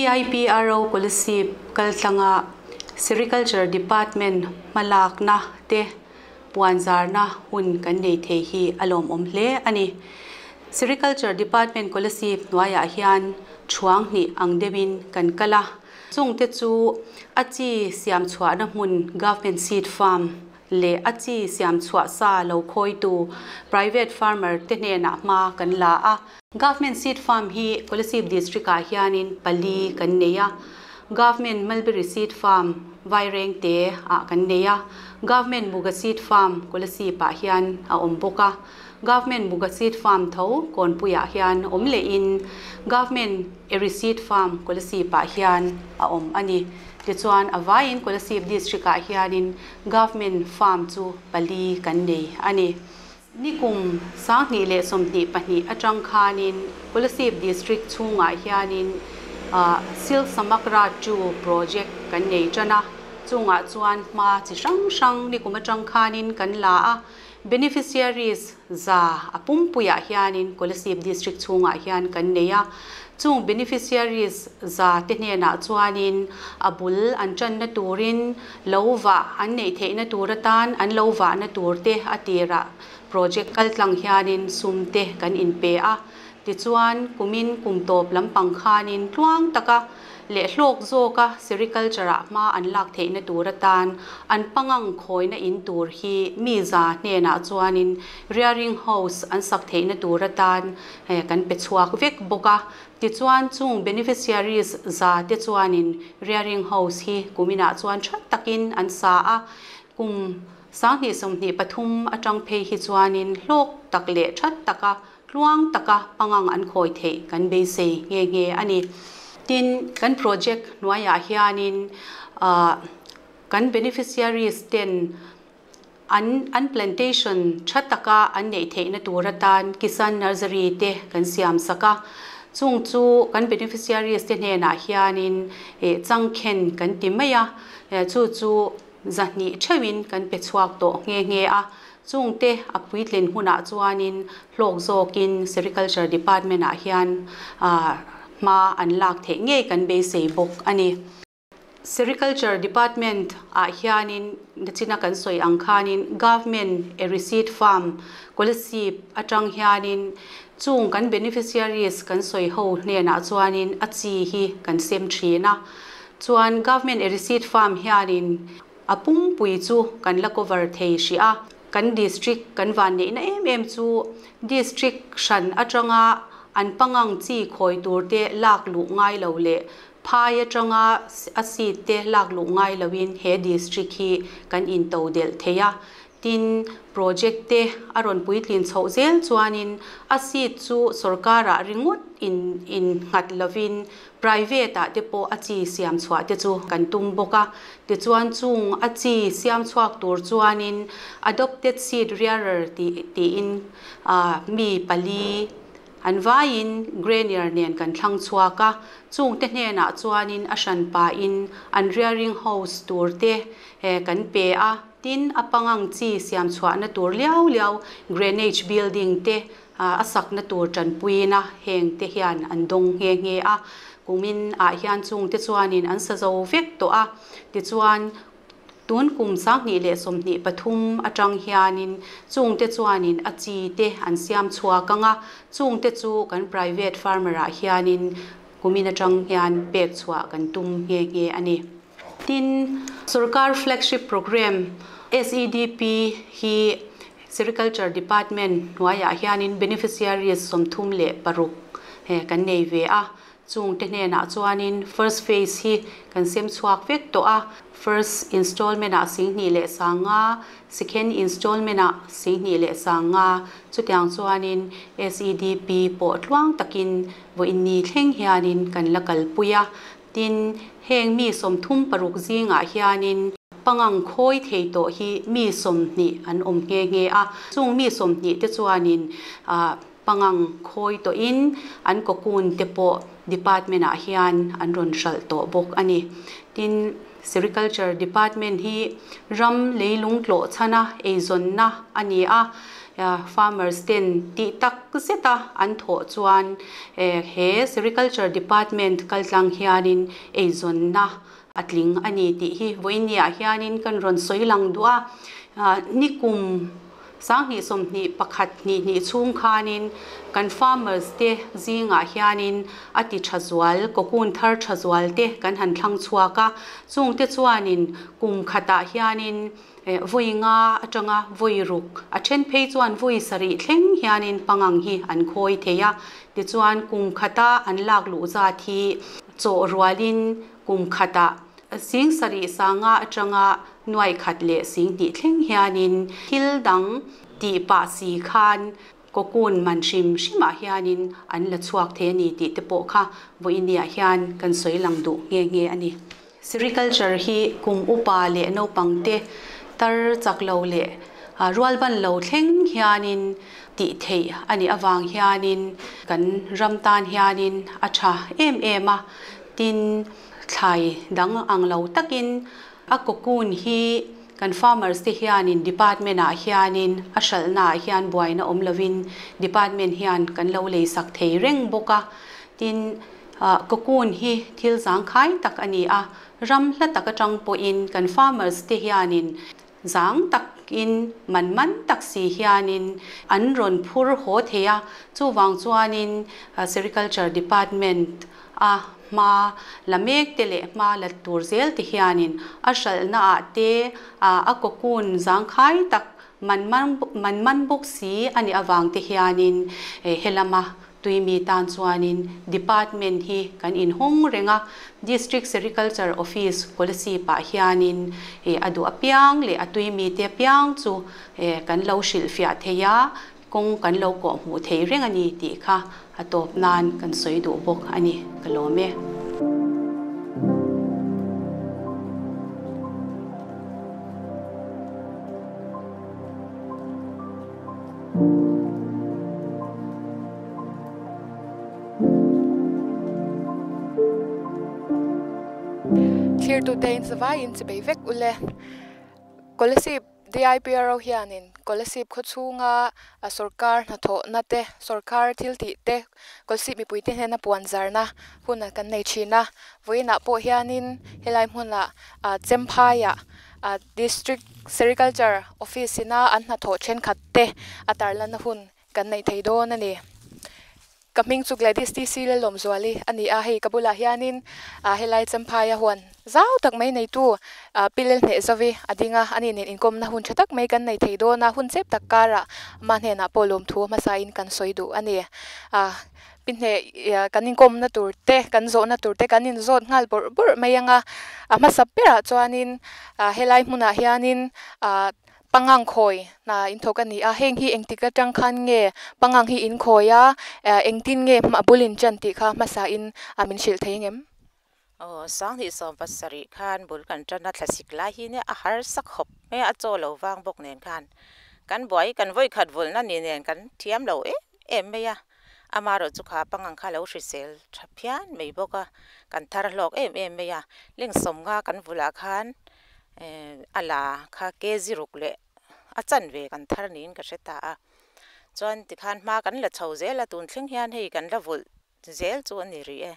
CIPRO Kolasib kaltlanga Sericulture Department hmalakna te puanzarna hun kan nei thei hi a lawmawm hle a ni. Sericulture Department Kolasib hnuaiah hian thuang hnih ang deuhin kan kal a, chungte chu a chi siam chhuahna hmun Government Seed Farm leh a chi siam chhuah sa lo khawitu private farmer te hnenah hma kan la a. Government Seed Farm hi Kolasib District ah hianin pali kan nei a, Government Mulberry Seed Farm Vairengte ah kan nei a, Government Muga Seed Farm Kolasib ah hian a awm bawk a, Government Muga Seed Farm tho Kawnpui ah hian awm lehin Government Eri Seed Farm Kolasib ah hian a awm a ni. Tichuan a vaiin Kolasib District ah hianin Government Farm chu pali kan nei a ni. Nikum 2022 atang khanin Kolasib District chhungah hianin Silk Samagra 2 project kan nei tan a, chungah chuan hma chi hrang hrang nikum atang khanin kan la a, beneficiaries za a pumpuiah hianin Kolasib District chhungah hian kan nei a, chung beneficiaries za te hnenah chuanin a bul an tanna turin lo va an neih theihna tur atan an lo vahna tur te a tirah project kaltlang hianin sum te kan inpe a. Tichuan, kumin kum tawp lampang khanin tluang taka leh hlawk zawka sericulture-ah hma an lak theihna tur atan an pangang khawina in tur hi mi za hnenah chuanin rearing house an sak theihna tur atan kan pe chhuak vek bawk a. Tichuan, chung beneficiaries za te chuanin rearing house hi kuminah chuan tha takin an sa a, kum 2023 atang phei hi chuanin hlawk tak leh tha taka tluang taka pangang an khawi theih kan beisei nghe nghe a ni. Tin, kan project hnuaiah hianin kan beneficiaries ten an an plantation tha taka an neih theihna tur atan Kisan Nursery te kan siam sak a, chung chu kan beneficiaries te hnenah hianin changkhen kan ti mai a, chu chu 200 theuhin kan pe chhuak tawh nghe nghe a, chungte a puitlin hunah chuanin hlawk zawkin Sericulture Department ah hian hma an lak theih ngei kan beisei bawk a ni. Sericulture Department ah hianin nachina kan sawi ang khanin Government Eri Seed Farm Kolasib atang hianin chung kan beneficiaries kan sawi ho hnenah chuanin a chi hi kan sem thin a, chuan Government Eri Seed Farm hianin a pumpui chu kan la cover thei hrih a, kan district kan van neihna em em chu district hran atanga an pangang chi khawi tur te lak luh ngai lo leh phai atanga a seed te lak luh ngai loin he district hi kan into delh thei a. Tin, project te a rawn puitlin chhoh zel chuanin a seed chu sorkarah ringawt in in nghat lovin private ah te pawh a chi siam chhuah te chu kan tum bawk a. Tichuan chung a chi siam chhuak tur chuanin adopted seed rearer tih tiin mi pali an vaiin granier nen kan thlang chhuak a, chungte hnenah chuanin a hran pahin an rearing house tur te kan pe a, tin a pangang chi siam chhuahna tur liau liau granage building te a sakna tur tanpuina heng te hian an dawng nghe nghe a, kumin ah hian chungte chuanin an sa zo vek tawh a, tichuan tun kum 2023 atang hianin chungte chuanin a chi te an siam chhuak anga, chungte chu kan private farmer ah hianin kumin atang hian pek chhuah kan tum nghe nghe a ni. Tin, sorkar flagship program SEDP hi Sericulture Department hnuaiah hianin beneficiaries 36 kan nei ve a, chungte hnenah chuanin first phase hi kan sem chhuak vek tawh a, first installment ah 25,000, second installment ah 25,000, chutiang chuanin SEDP pawh tluang takin vawiin ni thleng hianin kan la kalpui a. Tin, heng mi 36 zingah hianin pangang khawi thei tawh hi mi 20 an awm nghe nghe a, chung mi 20 te chuanin pangang khawi tawhin an cocoon te pawh department ah hian an rawn hralh tawh bawk a ni. Tin, Sericulture Department hi ram leilung tlawh chhana eizawnna a ni a, Farmers ten tih tak zeta an thawh chuan he Sericulture Department kaltlang hianin eizawnna a tling a ni tih hi vawiinniah hianin kan rawn sawi lang duh a. Nikum sanghnih sawmhnih pakhat hnih hnih chhung khanin kan farmers te zingah hianin a ti tha zual, cocoon thar tha zual te kan han thlang chhuak a. Chungte chuanin kum khatah hianin Vawi nga atanga vawi ruk, a then phei chuan vawi sarih thleng hianin pangang hi an khawi thei a. Tichuan, kum khata an lak luh zat hi chawh rualin kum khatah sing sarih sanga atanga nuai khat leh sing hnih thleng hianin thil dang tih pah si khan cocoon man hrim hrimah hianin an la chhuak thei a ni tih te pawh kha vawiiniah hian kan sawi lang duh nghe nghe a ni. Sericulture hi kum upa leh naupangte tar chak lo leh rualban lo thleng hianin tih theih a nih avang hianin kan ram tan hianin a tha em em a. Tin, thlai dang ang lo takin a cocoon hi kan farmers te hianin department ah hianin a hralhna ah hian buaina awm lovin department hian kan lo leisak thei reng bawk a. Tin, Cocoon hi thil zangkhai tak a ni a, ram hla tak atang pawhin kan farmers te hianin zang takin man man tak si hianin an rawn phur haw thei a, chuvang chuanin Sericulture Department a hma la mek te leh hma la tur zel te hianin a hralhna ah te a cocoon zangkhai tak man man man bawk si a nih avang te hianin helama Tuimi tan chuanin Department hi kan inhawng reng a, District Sericulture Office Kolasib-ah hianin a duh apiang leh a tuimite apiang chu kan lo hrilhfiah thei a, kawng kan lo kawhhmuh thei reng a ni tih kha a tawp nan kan sawi duh bawk a ni. Ka lawm e. Thlirtute in zavai in chibei vek ule. Kolasib DIPRO hianin Kolasib khawchhunga a sorkar hnathawhna te, sorkar thil tih te, Kolasib mipuite hnena puan zarna hun kan nei thin a. Vawiinah pawh hianin helai hmunah Chemphaiah District Sericulture Office ina an hnathawh thenkhat te a tarlanna hun kan neih thei dawn a ni. Ka hming chu Gladys TC Lalawmzuali a ni a, hei ka bulah hianin helai Champhaia huan zau tak mai neitu Pi Lelhneh Zovi a ding a, ani nen inkawmna hun tha tak mai kan nei thei dawn a, hun chep tak karah ama hnenah pawh lawmthu hmasain kan sawi duh a ni. Pi hneh kan inkawmna tur te, kan zawhna tur te kan inzawt nghal bawrh bawrh mai ang a, a hmasa berah chuanin helai hmunah hianin pangang khawi hna in thawk a ni a, heng hi engtik atang khan nge pangang hi in khawi a, engtin nge a bul in ṭan tih kha hmasain min hrilh thei ang em? Aw, Sanghnih 70 khan bul kan ṭan a, thlasik lai hi nia a harsa khawp mai a, a chaw lo vang bawk nen khan kan buai, kan vawikhat vulna ni nen kan thiam lo em em mai a, amaherawh chu kha pangang kha lo hrisel tha phian mai bawk a, kan thar hlawk em em mai a, ling sawmnga kan vulah khan a la kha kg ruk leh a chanve kan thar niin ka hre ta a, chuan tikhan hma kan la chho zel a, tun thleng hian hei kan la vulh zel chu a ni rih e.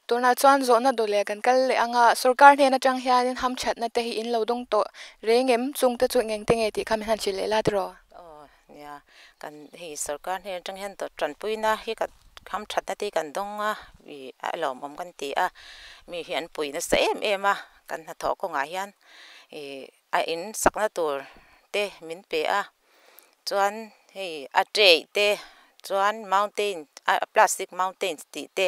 Tunah chuan zawhna dawh leh kan kal leh ang a, sorkar hnen atang hianin hamthatna te hi in lo dawng tawh reng em? Chung te chu eng te nge tih kha min han hrilh leh la tiraw? Aw nia, kan hei sorkar hnen atang hian tanpuina hi kan hamthatna te hi kan dawng a, ih a lawmawm kan ti a, mi hi an pui nasa em em a, kan hnathawh kawngah hian ih a in sakna tur te min pe a. Chuan hei a tray te chuan mountain a plastic mountains tih te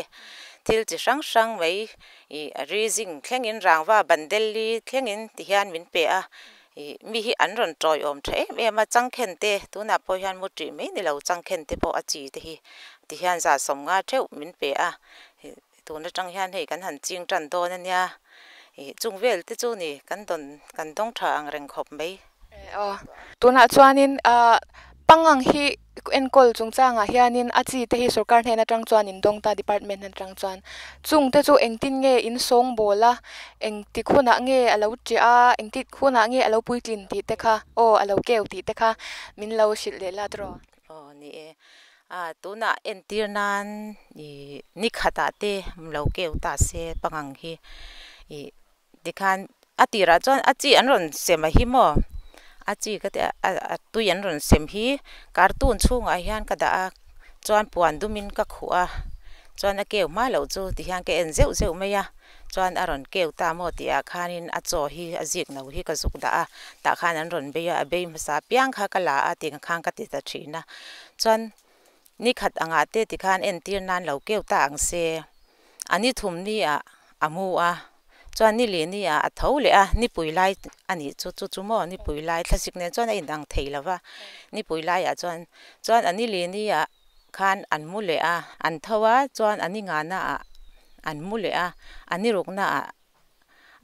thil chi hrang hrang mai ih raising thlengin rangva bandelli thlengin ti hian min pe a ih mi hi an rawn tawiawm tha em em a changkhen te tunah pawh hian mu tih mai ni lo changkhen te pawh a chi te hi ti hian za sawmnga theuh min pe a ih tun atang hian hei kan han ching tan dawn a nia ih chung vel te chu ni kan dawn kan dawng tha ang reng khawp mai. Aw, tunah chuanin ah Pangang hi enkawl chungchangah hianin a chi te hi sorkar hnen atang chuan in dawng ta department hnen atang chuan chung te chu engtin nge in sawngbawl a engtik hunah nge a lo ṭiah a engtik hunah nge a lo puitlin tih te kha aw a lo keu tih te kha min lo hrilh leh la tawh. Aw ni e, a tunah entir nan ih ni khatah te lo keu ta se pangang hi ih Tikhan a tirah chuan a chi an rawn sem a hi maw? A chi ka ti a a tui an rawn sem hi cartoon chhungah hian ka dah a chuan puan dumin ka khuh a chuan a keu hma loh chu tihian ka en zeuh zeuh mai a chuan a rawn keu ta maw tih ah khanin a chaw hi a zik no hi ka zuk dah a tah khan an rawn bei a a bei hmasa piang kha ka la a tih ang khan ka ti ta thin a chuan ni khat angah te tikhan entir nan lo keu ta ang se a ni thum ni ah a mu a. Chuan ni leh ni ah a tho leh a, nipui lai a nih chu chu chu maw nipui lai thlasik nen chuan a inang thei lo va, nipui laiah chuan chuan a ni leh ni ah khan an mu leh a, an tho a chuan a ni ngana ah an mu leh a, a ni rukna ah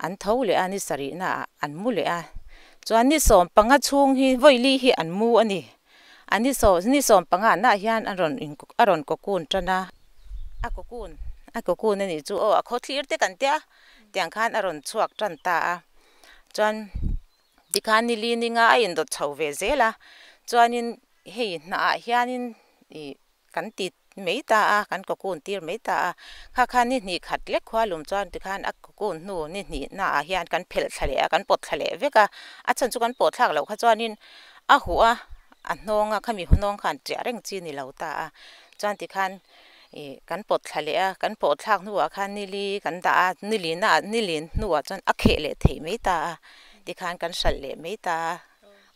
an tho leh a, ni sarihna ah an mu leh a, chuan ni sawm panga chhung hi vawili hi an mu a ni, a ni sawm ni sawm panga nah hian a rawn in a rawn kawkun tan a, a kawkun a kawkun a nih chu aw a khaw thlir te kan tia tiang khan a rawn chhuak tan ta a chuan tikhan ni li ninga a indawt chho ve zel a chuanin hei hnah ah hianin ih kan ti mai ta a kan kawkun tir mai ta a kha khan ni hnih khat lek khua lum chuan tikhan a kawkun hnu ni hnih naah hian kan phelh thla leh a kan pawt thla leh vek a a chhan chu kan pawh thlak loh kha chuanin a huh a a hnawng a khami hnawng khan chiah reng chi ni lo ta a chuan tikhan ih kan pawt thla leh a kan pawh thlak hnuah khan nili kan dah a nili naah nili hnuah chuan a kheh leh theih mai ta a tikhan kan hralh leh mai ta a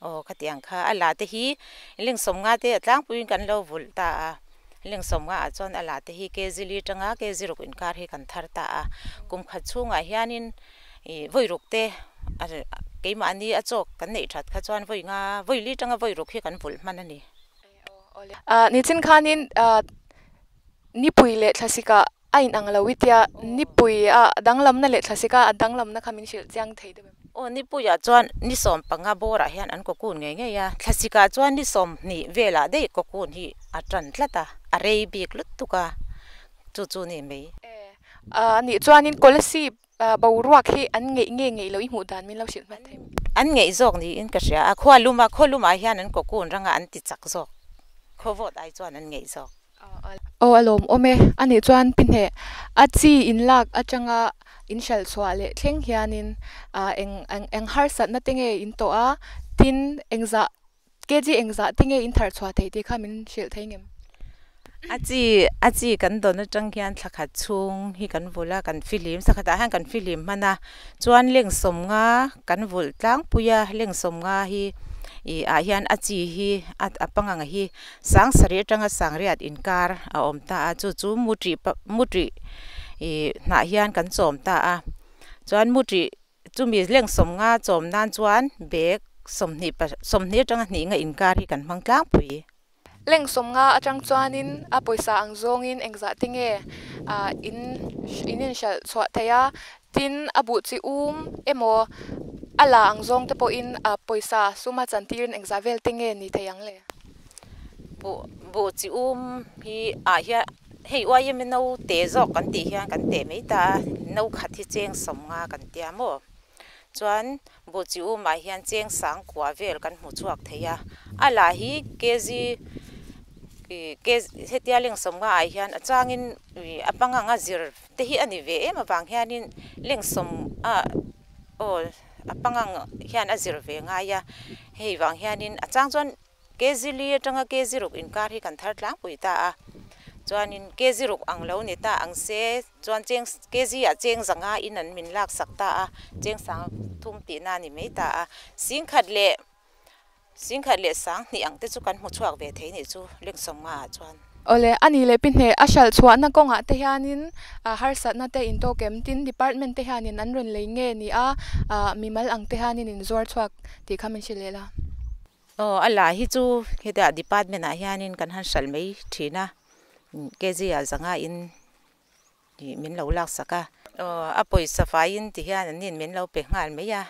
aw khatiang kha a la te hi lingsawm nga te a tlangpuiin kan lo vulh ta a lingsawm nga ah chuan a la te hi kg li tanga kg ruk inkar hi kan thar ta a kum khat chhungah hianin ih vawi ruk te keimahni a chawk kan neih that kha chuan vawi nga vawi li tanga vawi ruk hi kan vulh hman a ni. Nichin khanin nipui leh thlasika a inang lo i tia nipui a danglamna leh thlasika a danglamna kha min hrilh chiang thei deuh em? Aw nipuiah chuan ni sawm panga bawrah hian an kawkun ngei ngei a, thlasikah chuan ni sawmhnih velah daih kawkun hi a tan tlat a, a rei bik lutuk a, chu chu ni mai. Nih chuanin Kolasib Boruak hi an ngeih nge ngeih loh i hmuh dan min lo hrilh hman thei. An ngeih zawk niin ka hria a, khua luma khaw lumah hian an kawkun ranga an ti chak zawk, khaw vawt ai chuan an ngeih zawk. Aw a lawm awm e, a nih chuan pi hneh a chi in lak atanga in hralh chhuah leh thleng hianin eng eng harsatna te nge in tawh a, tin engzah Kg engzah te nge in thar chhuah theih tih kha min hrilh thei ngem? A chi a chi kan dawn atang hian thla khat chhung hi kan vulh a, kan fihlim sakhatah hian kan fihlim hman a, chuan lengsawm nga kan vulh tlangpui a, lengsawm nga hi ih ah hian a chi hi a a pangang hi sang sarih atanga sangriat inkar a awm ta a, chu chu mu tih mu tih ih hnah hian kan chawm ta a, chuan mu tih Chumi lengsawm nga chawm nan chuan bag sawmhnih pa sawmhnih atanga hnih nga inkar hi kan hmang tlangpui. Lengsawm nga atang chuanin a pawisa ang zawngin engzah te nge ah in in inhralh chhuah thei a, tin a buh chi um emaw a la ang zawng te pawhin a pawisa suma chantirin engzah vel te nge ni thei ang le? Buh buh chi um hi ah hian Hei uaim no te zawk kan tih hian kan teh mai ta a, no khat hi cheng sawm nga kan tia maw? Chuan buh chi umah hian cheng sang kua vel kan hmu chhuak thei a, a lah hi kg hetia leng sawm nga ah hian a changin a pangang a zir te hi a ni ve em avang hianin leng sawm a aw a pangang hian a zir ve ngai a, hei vang hianin a chang chuan Kg li atanga kg ruk inkar hi kan thar tlangpui ta a, chuanin kg ruk ang lo ni ta ang se chuan cheng kg ah cheng zanga in an min laksak ta a, cheng sang thum tihna a ni mai ta a, singkhat leh singkhat leh sang hnih ang te chu kan hmu chhuak ve thei nih chu lengsawm nga ah chuan. Awle, a nih leh pi hneh a hralh chhuahna kawngah te hianin harsatna te intawk em? Tin, department te hianin an rawn lei nge ni a, mimal ang te hianin in zuar chhuak tih kha min hrilh leh la. Aw a la hi chu hetah department ah hianin kan han hralh mai thin a, kg ah zanga in ih min lo laksak a. Aw a pawisa faiin ti hian an nin min lo pe nghal mai a.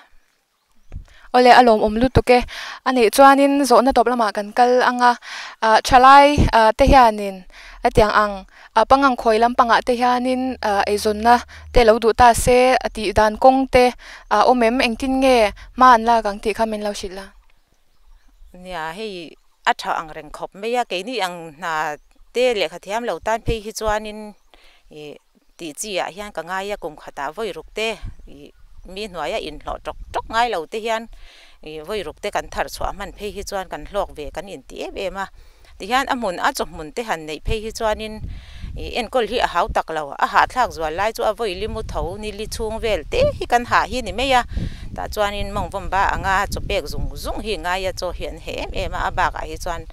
Awle a lawmawm lutuk e. A nih chuanin zawhna tawp lamah kan kal ang a, ah thalai ah te hianin hetiang ang ah pangang khawi lampangah te hianin ah eizawnna te lo duh ta se a tih dan kawng te a awm em engtin nge hma an lak ang tih kha min lo hrilh a. Nia hei a tha ang reng khawp mai a, keini ang hna te lehkha thiam lo tan phei hi chuanin ih Tih chi ah hian ka ngai a, kum khatah vawi ruk te ih mi hnuaia inhlawh tawk tawk ngai lo te hian ih vawi ruk te kan thar chhuah hman phei hi chuan kan hlawk ve kan inti em em a. Tihian a hmun a chawhmun te han neih phei hi chuanin ih enkawl hi a hau tak lo, a hahthlak zual lai chu a vawi limu tho nili chhung vel te hi kan hah hi ni mai a, tah chuanin mawngvawm ba anga chaw pek zung zung hi ngai a, chaw hi an heh em em a, a bakah hi chuan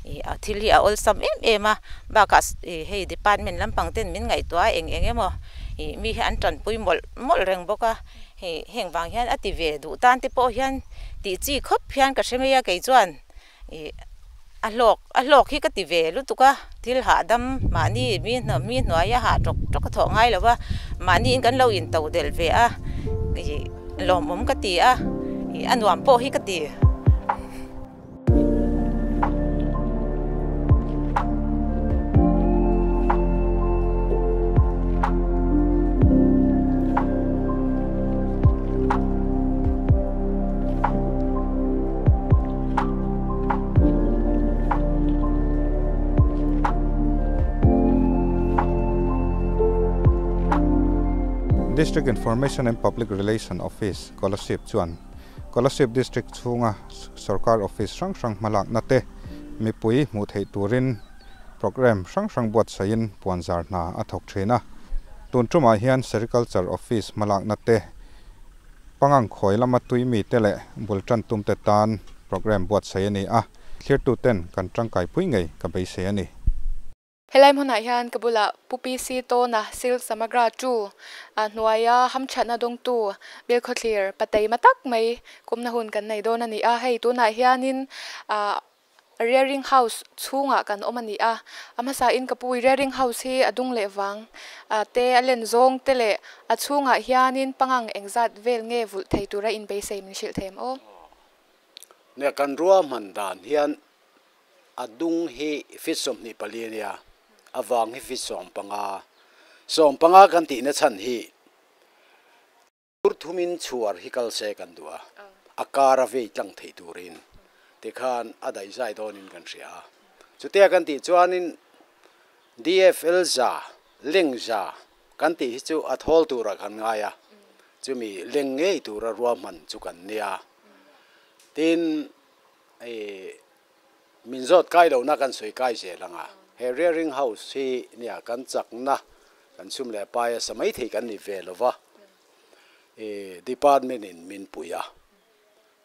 ih a thil hi a awlsam em em a. Bakah ih hei department lampang ten min ngaihtuah a eng eng emaw ih mi hi an tanpui mawlh mawlh reng bawk a, hei heng vang hian a ti ve duh tan te pawh hian tih chi khawp hian ka hre mai a kei chuan ih a hlawk a hlawk hi ka ti ve lutuk a, thil hahdam mahni mi mi hnuaia hah tawk tawk a thawh ngai lo va, mahniin kan lo in to delh ve a ih lawmawm ka ti a, ih a nuam pawh hi ka ti. District Information and Public Relation Office, Kolasib chuan Kolasib District chhunga sorkar office hrang hrang hmalakna te mipui hmuh theih turin programme hrang hrang buatsaihin puanzar hna a thawk thin a. Tun tumah hian Sericulture Office hmalakna te pangang khawi lama tui mite leh bul tan tumte tan programme buatsaih a ni a, thlirtuten kan tangkaipui ngei ka beisei a ni. Helai hmunah hian ka bulah Pu PC Tawna Silk Samagra Tu a hnuaia hamthatna dawngtu Bilkhawthlir Pateima tak mai kumna hun kan nei dawn a ni a. Hei tunah hianin ah rearing house chhungah kan awm a ni a. A hmasain ka pu rearing house hi a dung leh vang te a len zawng te leh a chhungah hianin pangang engzat vel nge vulh thei tura inbeisei min hrilh thei em aw? Nia kan ruahman dan hian A dung hi feet 24 a nia, a vang hi feet 15. 15 kan tihna chhan hi tur thumin chhuar hi kal se kan duh a, a kar a vei tlang theih turin tikhan a daihzai dawnin kan hria a. Chutia kan tih chuanin DFL za, leng za kan tih hi chu a thawl turah kan ngai a, chumi leng ngei tura ruahman chu kan nia. Tin, Hei min zawt kai lohna kan sawi kai zel ang a, he rearing house hi nia kan chakna kan sum leh pai a sa mai thei kan ni ve lo va, i department in min pui a,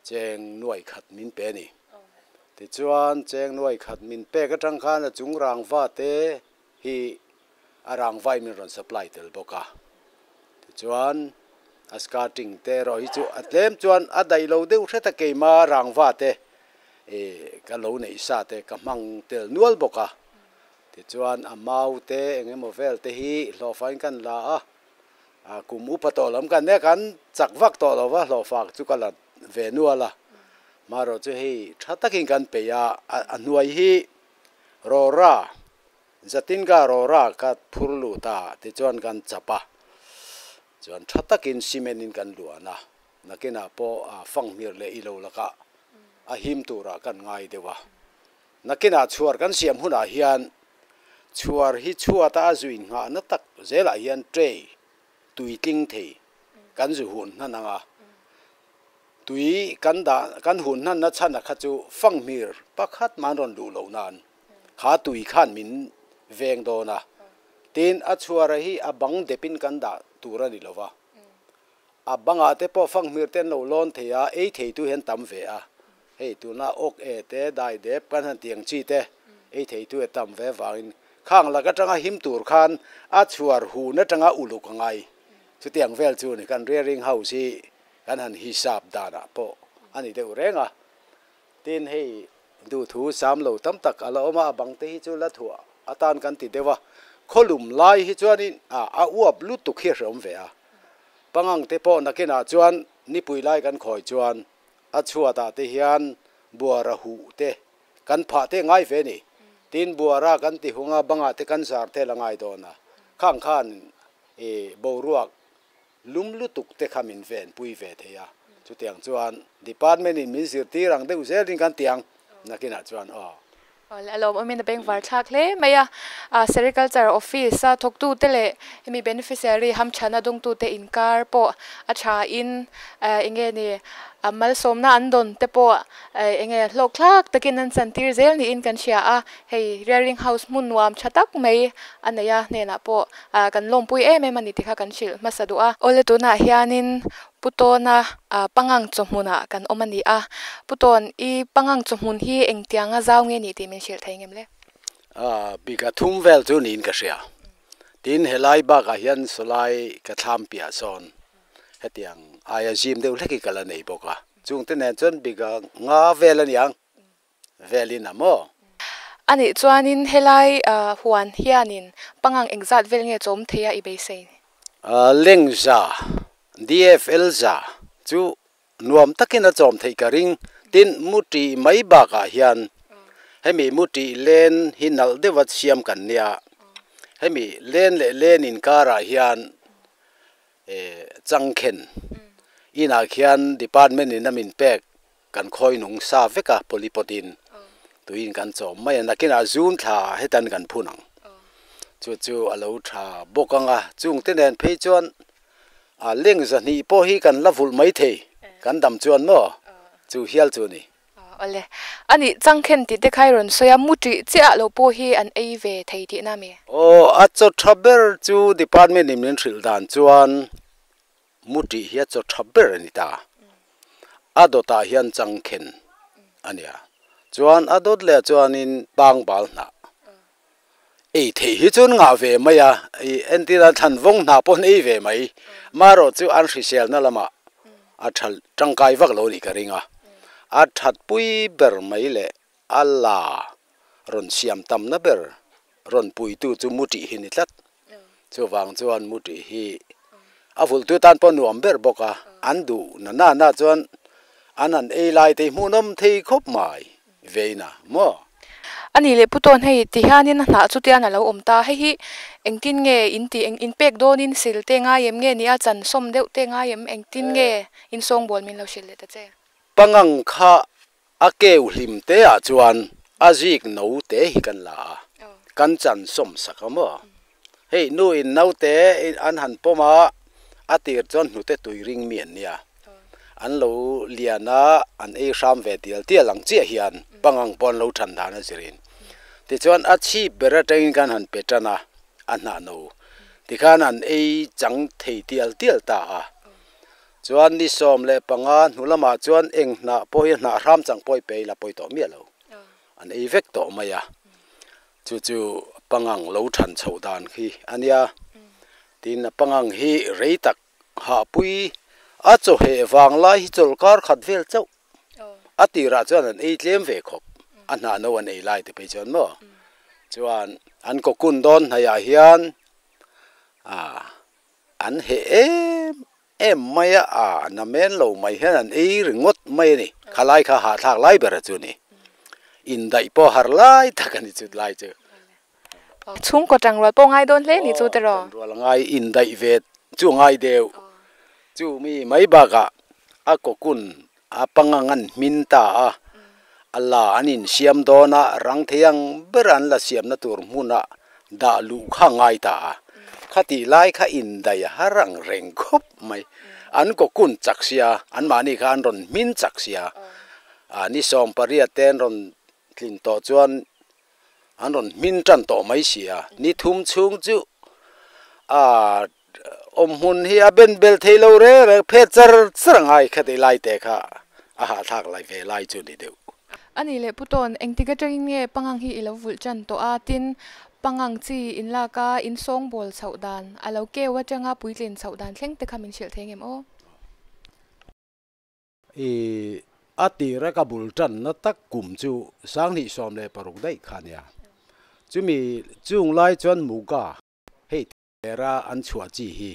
cheng nuai khat min pe a ni. Tichuan cheng nuai khat min pek atang khan a chung rangva te hi a rangvai min rawn supply tel bawk a, tichuan a skirting te erawh hi chu a tlem chuan a daih lo deuh hret a keima rangva te ih ka lo neih sa te ka hmang tel nual bawk a, tichuan a mau te eng emaw vel te hi hlawhfain kan la a, a kum upa tawh lam kan nia kan chak vak tawh lo va hlawhfa chu ka la ve nual a, marawh chu hei tha takin kan peih a, a hnuai hi rawra. Zatin ka rawra ka phur lut a, tichuan kan chap a, chuan tha takin cement in kan luan a, nakinah pawh a fanghmir leh ilo lakah a him turah kan ngai deuh a. Nakinah chhuar kan siam hunah hian chhuar hi chhuata a zuin nghahna tak zelah hian tray tui tling thei kan zu hun hnan ang a, tui kan dah kan hun hnan na chhan a kha chu fanghmir pakhat mah an rawn luh loh nan. Kha tui khan min veng dawn a, tin a chhuara hi a bang depin kan dah tur a ni lo va, a bangah te pawh fanghmir te an lo lawn thei a, ei theitu hi an tam ve a, hei tuna awk e te dai dep kan han tih ang chi te ei theitu a tam ve avangin khang lak atanga him tur khan a chhuar hun atanga uluk a ngai. Chutiang vel chu ni kan rearing house hi kan han hisap danah pawh a ni deuh reng a, tin hei Duhthu sam lo tam tak a la awm a, a bang te hi chu la thuah atan kan ti deuh a, khawlum lai hi chuanin a uap lutuk hi a hreawm ve a, pangang te pawh nakinah chuan nipui lai kan khawi chuan A chhuatah te hian buara huh te kan phah te ngai ve ni. Tin buara kan ti hung a, bangah te kan zar te la ngai dawn a. Khang khan i boruak lum lutuk te kha min ven pui ve thei a. Chutiang chuan department in min zirtir ang deuh zelin kan ti ang nakinah chuan aw. Awle a lawmawmin a bengvar thlak hle mai a, Sericulture Office a thawktute leh hemi beneficiary hamchhana dawngtute inkar pawh a tha in enge ni malsawmna an dawn te pawh enge hlawk thlak takin an chantir zel niin kan hria a, hei rearing house hmun nuam tha tak mai a nei a hnenah pawh kan lawmpui em em a ni tih kha kan hrilh hmasa duh a. Awle tunah hianin Putawna pangang chawhmunah kan awm a ni a, Putawn i pangang chawhmun hi engtianga zau nge ni tih min hrilh thei ngem le? Bika thum vel chu niin ka hria. Tin, helai bakah hian sawlai ka thlam piah sawn hetiang aia zim deuh hlek hi ka la nei bawk a. Chungte nen chuan bika nga vel a niang. Velin a maw? A nih chuanin helai huan hianin pangang engzat vel nge chawm thei a i beisei? Lengza, DFL za chu nuam takin a chawm theih ka ring. Tin, mu tih mai bakah hian hemi mu tih len hi nalh deuha siam kan nia. Hemi len leh len inkarah hian changkhen inah khian department in a min pek Kan khawi nung sa vek a, polypot in tuiin kan chawm mai a, nakinah zun thla hetan kan phun ang. Chu chu a lo tha bawk ang a, chung te nen phei chuan a leng zahnih pawh hi kan la vulh mai thei, kan dam chuan maw chu hial chu a ni. Awle, a nih changkhen tih te kha i rawn sawi a, mu tih chiah lo pawh hi an ei ve thei tihna mi? Aw, a chaw tha ber chu department in min hrilh dan chuan Mu tih hi a chaw tha ber a ni ta. A dawtah hian changkhen a nia. Chuan a dawt leh chuanin pangbal hnah ei theih hi chuan ngah ve mai a, i entir a thlan vawng hnah pawh an ei ve mai. Marawh chu an hriselna lamah a tha tangkai vak lo nih ka ring a. A thatpui ber mai leh a la rawn siam tamna ber rawn puitu chu mu tih hi ni tlat. Chuvang chuan mu tih hi a vulhtu tan pawh nuam ber bawk a, an duh na na na chuan an han ei lai te hi hmuhnawm thei khawp mai vein a maw? A nih leh Putawn hei ti hianin a hnah chu tian a lo awm ta, hei hi engtin nge in tih eng in pek dawnin sil te ngai em nge ni a chan sawm deuh te ngai em engtin nge in sawngbawl min lo hrilh leh ta che? Pangang kha A keu hlim te ah chuan a zik no te hi kan la a, kan chan sawm sak a maw? Hei nu in naute an han pawm a, a tir chuan hnute tui ring mi an nia. An lo lian a, an ei hram ve tial tial ang chiah hian pangang pawh an lo than dan a zirin. Tichuan a chhip ber atangin kan han pe tan a, a hnah no. Tikhan an ei chang thei tial tial ta a. Chuan ni 15 hnu lamah chuan eng hnah pawh hi hnah hram chang pawh i pe ila pawi tawh miah lo. An ei vek tawh mai a. Chu chu pangang lo than chhoh dan khi a nia. Tin a pangang hi rei tak hahpui a chawheh vang lai hi chawlhkar khat vel chauh. A tirah chuan an ei tlem ve khawp. A hnah no an ei lai te phei chuan maw. Chuan an kawkun dawn hnaihah hian ah An heh em em mai a, a na men lo mai hian an ei ringawt mai a ni. Khalai kha hahthlak lai ber a chu ni. Indaih pawh har lai tak a ni chu lai chu. Chhungkaw tangrual pawh ngai dawn hle ni chu tiraw? Aw, tangrual a ngai, indaih ve chu a ngai deuh. Chu mi mai bakah a kawkun a pangang an hmin ta a, a la an insiam dawn a, rang thei ang ber an la siamna tur hmunah dah luh kha a ngai ta a, khatih lai kha indaih a har ang reng khawp mai. An kawkun chak sia, anmahni kha an rawn hmin chak sia, a ni 18 te an rawn tlin tawh chuan an rawn hmin tan tawh mai si a, ni thum chhung chu a Awm hmun hi a ben bel thei lo reng reng, phet char char a ngai kha tih lai te kha a hahthlak lai ve lai chu ni deuh. A nih leh Putawn, engtik atangin nge pangang hi i lo vulh tan tawh a, tin pangang chi in lak a, in sawngbawl chhoh dan, a lo keu atanga puitlin chhoh dan thleng te kha min hrilh thei ngem aw? I a tira ka bul tanna tak kum chu 2016 daih kha nia. Chumi chung lai chuan Muga hei tera an chhuah chi hi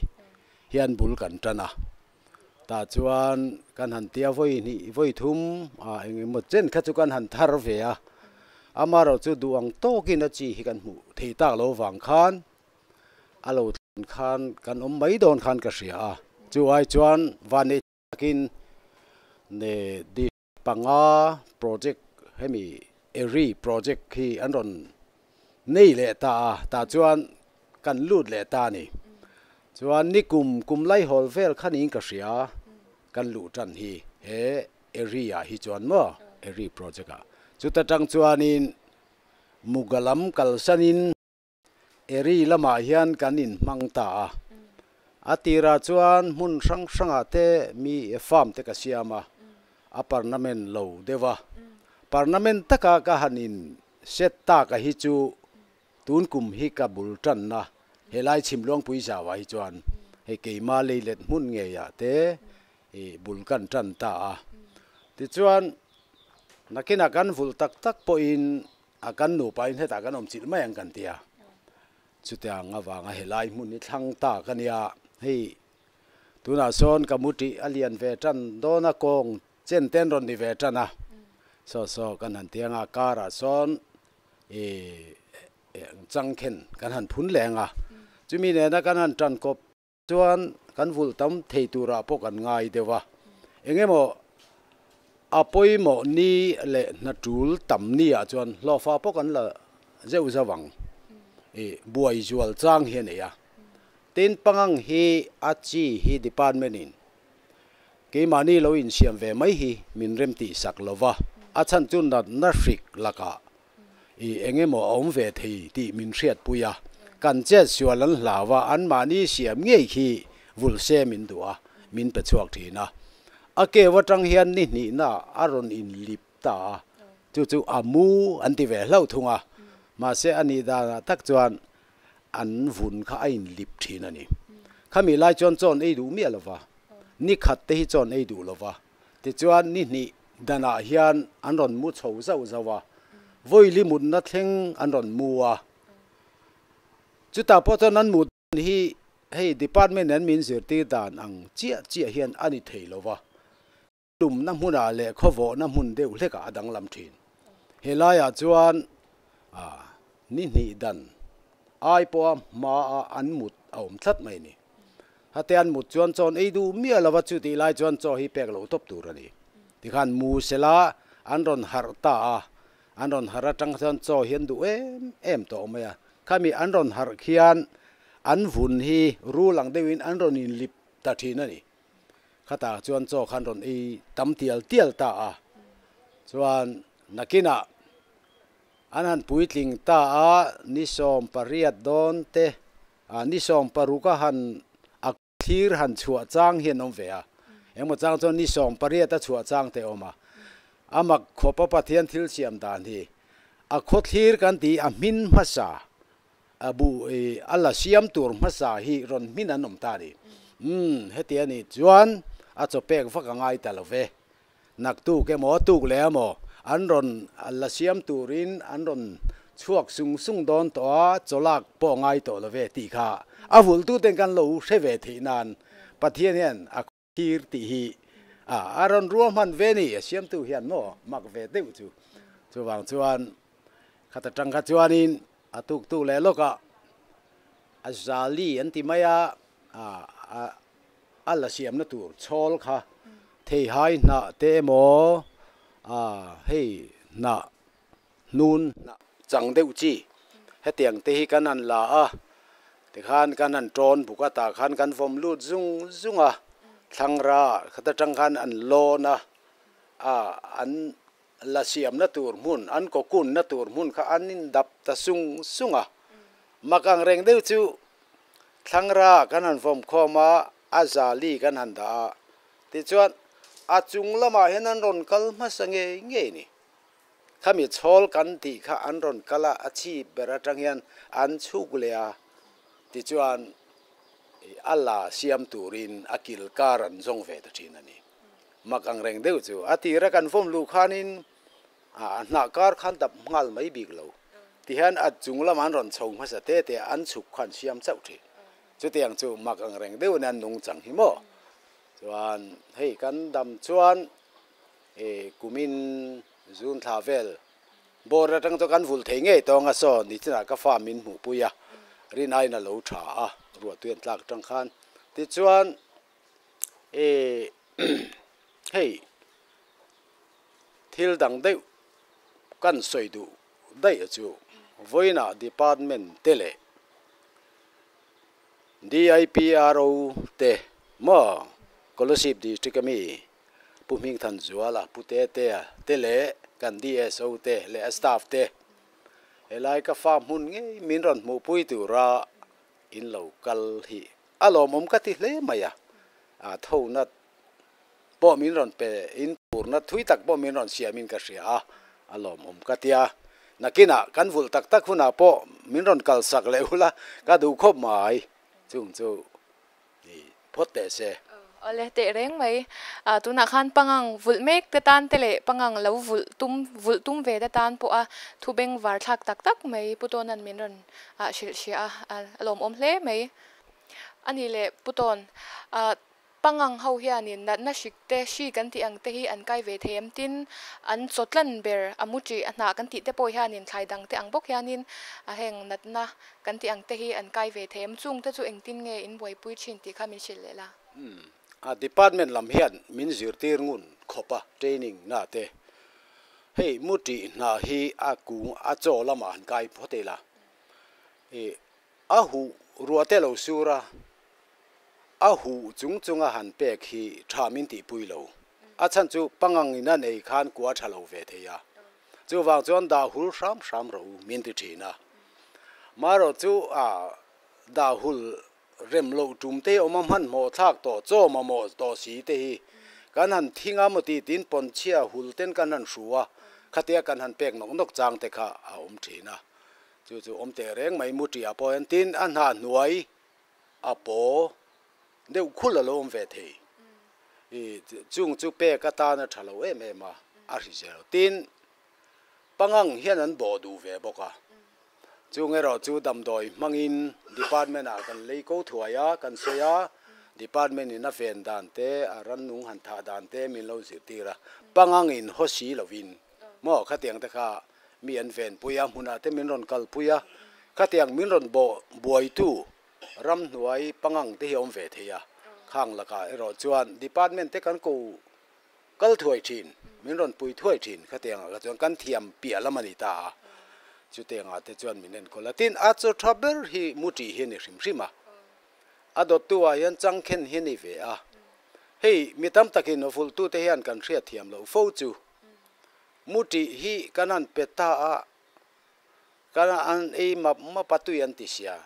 hian bul kan tan a. Tah chuan kan han tia vawi hnih vawi thum ah eng emaw chen kha chu kan han thar ve a, amaherawh chu duh ang tawkin a chi hi kan hmuh thei tak lo vang khan a lo thlen khan kan awm mai dawn khan ka hria a, chu ai chuan vanneih takin ne panga project hemi eri project hi an rawn nei leh ta a, tah chuan kan lut leh ta a ni. Chuan nikum kum laihawl vel kha niin ka hria kan luh tan hi he eri ah hi chuan maw eri project ah chuta tang chuanin Muga lam kalsanin Eri lamah hian kan inhmang ta a, a tirah chuan hmun hrang hrangah te mi farm te ka siam a, a parnament lo deuh a. Parnament taka ka han in set tak a hi chu tun kum hi ka bul tanna helai Chhimluangpui zauah hi chuan hei keima leilet hmun ngeiah te bul kan tan ta a. Tichuan nakinah kan vulh tak tak pawhin A kan nupa in hetah kan awm chilh mai ang kan ti a, chutiang avanga helai hmun hi thlang ta ka nia, hei tunah sawn ka mu tih a lian ve tan dawn a, kawng chen ten rawn ni ve tan a, saw saw kan han ti anga car ah sawn ih changkhen kan han phun leh ang a, chumi nena kan han tan kawp Chuan kan vulh tam thei turah pawh kan ngai deuh a, eng emaw a pawimawh ni leh hna tul tam ni ah chuan hlawhfa pawh kan la zeuh zauh ang i buai zual chang hi a nei a. Tin, pangang hi a chi hi department in keimahni lo insiam ve mai hi min rem tih sak lo va, a chhan chu natna hrik lakah I eng emaw a awm ve thei tih min hriatpui a, kan chet sual an hlau a, anmahni siam ngei khi vulh se min duh a, min pe chhuak thin a. A keu atang hian ni hnihna a rawn inlip ta a, chu chu a mu an ti ve hlauh thung a, mahse a nih danah tak chuan an vun kha a inlip thin a ni. Khami lai chuan chawn ei duh miah lo va, ni khat te hi chawn ei duh lo va, Tichuan ni hnih danah hian an rawn mu chho zauh zauh a, vawili mutna thleng an rawn mu a. Chutah pawh chuan an mut dan hi hei department an min zirtir dan ang chiah chiah hian a ni thei lo va, lumna hmunah leh khawvawhna hmun deuh hlekah a danglam thin. Helaiah chuan ni hnih dan ai pawha hmaa an mut a awm tlat mai a ni. Hate an mut chuan chawn ei duh miah lova chu tih lai chuan chaw hi pek loh tawp tur a ni. Tikhan mu sela an rawn harh ta a, an rawn harh atang chuan chaw hi an duh em em tawh mai a. Khami an rawn harh khian an vun hi rul ang deuhin an rawn inlip ta thin a ni. Khatah chuan chaw khan rawn ei tam tial tial ta a, chuan nakinah an han puitling ta a, ni 18 dawn te A ni 16 a han a thlir han chhuah chang hi an awm ve a, engmaw chang chuan ni 18 a chhuah chang te a awm a. A mak khawpa Pathian thil siam dan hi a khaw thlir kan tih a hmin hmasa a bu i a la siam tur hmasa hi rawn hmin an awm ta a ni. Umm heti a nih chuan a chaw pek vak a ngai ta lo ve. Naktuk emaw tuk leh emaw an rawn la siam turin an rawn chhuak sung sung dawn tawh a, chawlak pawh ngai tawh lo ve tih kha a vulhtuten kan lo hre ve theih nan Pathian hian a thlir tih hi a rawn ruahman ve ni, a siamtu hian maw mak ve deuh chu. Chuvang chuan khata tang kha chuanin a tuktuk leh lawkah a zali an ti mai a, a la siamna tur chhawl kha theihai hnah te emaw hei hnah hnun hnah chang deuh chi hetiang te hi kan han la a tikhan kan han tawn buk a tah khan kan vawm lut zung zung a thlangra khata tang khan an lawn a an la siamna tur hmun an kawkunna tur hmun kha an indap ta sung sung a mak ang reng deuh chu. Thlangra kan han vawm khawm a, a zali kan han dah a, tichuan a chung lamah hian an rawn kal hmasa ngei ngei ni. Khami chhawl kan tih kha an rawn kal a, a chhip ber atang hian an chhuk leh a, tichuan a la siam turin a kil kar an zawng ve ta thin a ni. Mak ang reng deuh chu a tira kan vawm luh khanin A hnah kar khan dap nghal mai bik lo. Tihian a chung lamah an rawn chho hmasa te te an chhuk khan siam chauh thin. Chutiang chu mak ang reng deuhin an nung chang hi maw? Chuan hei kan dam chuan kumin June thla vel bawr atang chu kan vulh thei ngei tawng a saw nichinah ka fa min hmuhpui a, rin aiin a lo tha a, ruahtui an tlak atang khan. Tichuan hei thil dang deuh kan sawi duh daih chu vawiinah department te leh DIPRO te maw Kolasib District ami Pu Hmingthanzuala, Pu Tetea te leh kan DSO te leh a staff te helai ka fa hmun ngei min rawn hmuhpui tura in lo kal hi a lawmawm ka ti hle mai a, a thona pawh min rawn pe in purna thui tak pawh min rawn siam in ka hria a, a lawmawm ka ti a. Nakinah kan vulh tak tak hunah pawh min rawn kalsak leh ula ka duh khawp mai chung chu ni phawt teh se. Awle teh reng mai. Tunah khan pangang vulh mek te tan te leh pangang lo vulh tum vulh tum ve te tan pawh a thu beng var thlak tak tak mai Pu Tawna'n min rawn hrilh hria a, a lawmawm hle mai. A ni leh Pu Tawn, Pangang ho hianin natna hrik te, hri kan tih ang te hi an kai ve thei em? Tin, an chaw tlan ber a mu ṭih a hnah kan tih te pawh hianin thlai dang te ang bawk hianin a heng natna kan tih ang te hi an kai ve thei em? Chung te chu engtin nge in buaipui ṭhin tih kha min hrilh leh la. Umm, a department lam hian min zirtir ngun khawp a training na te. Hei mu ṭih hnah hi a kung a chaw lamah han kai phawt ila. Ih, a huh ruah te lo sur a. A huh chung chunga han pek hi tha min tihpui lo. A chhan chu pangang in a nei khan kua tha lo ve thei a. Chuvang chuan dah hul hram hram rawh u min ti thin a. Marawh chu a dah hul rem loh tum te awm a hmanhmawh thlak tawh chaw mamawh tawh si te hi kan han thing a maw ti tin pawnchhia hul ten kan han hru a, khatia kan han pek nawk nawk chang te kha a awm thin a. Chu chu awm teh reng mai mu ṭiah pawh hian tin a hnah hnuai a paw deuh khul a lo awm ve thei. I chung chu pek atana tha lo em em a, a hrisel. Tin, pangang hian an bawh duh ve bawk a. Chung erawh chu damdawi hmangin department ah kan lei ko thuai a, kan sawi a, department in a ven dan te, a rannung han thah dan te min lo zirtir a. Pangang in haw si lovin maw khatiang te kha mi an venpui a, hmunah te min rawn kalpui a, khatiang min rawn bawh buaitu ramhnuai pangang te hi a awm ve thei a, khang lakah erawh chuan department te kan ko kal thuai thin, min rawn pui thuai thin khatiangah kha chuan kan thiam piah lam a ni ta a, chutiangah te chuan min enkawl a, tin a chaw tha ber hi mu tih hi a ni hrim hrim a, a dawttu ah hian changkhen hi a ni ve a, hei mi tam takin vulhtute hian kan hriatthiam loh fo chu. Mu tih hi kan han pe ta a, kan an ei map map a tui an ti sia.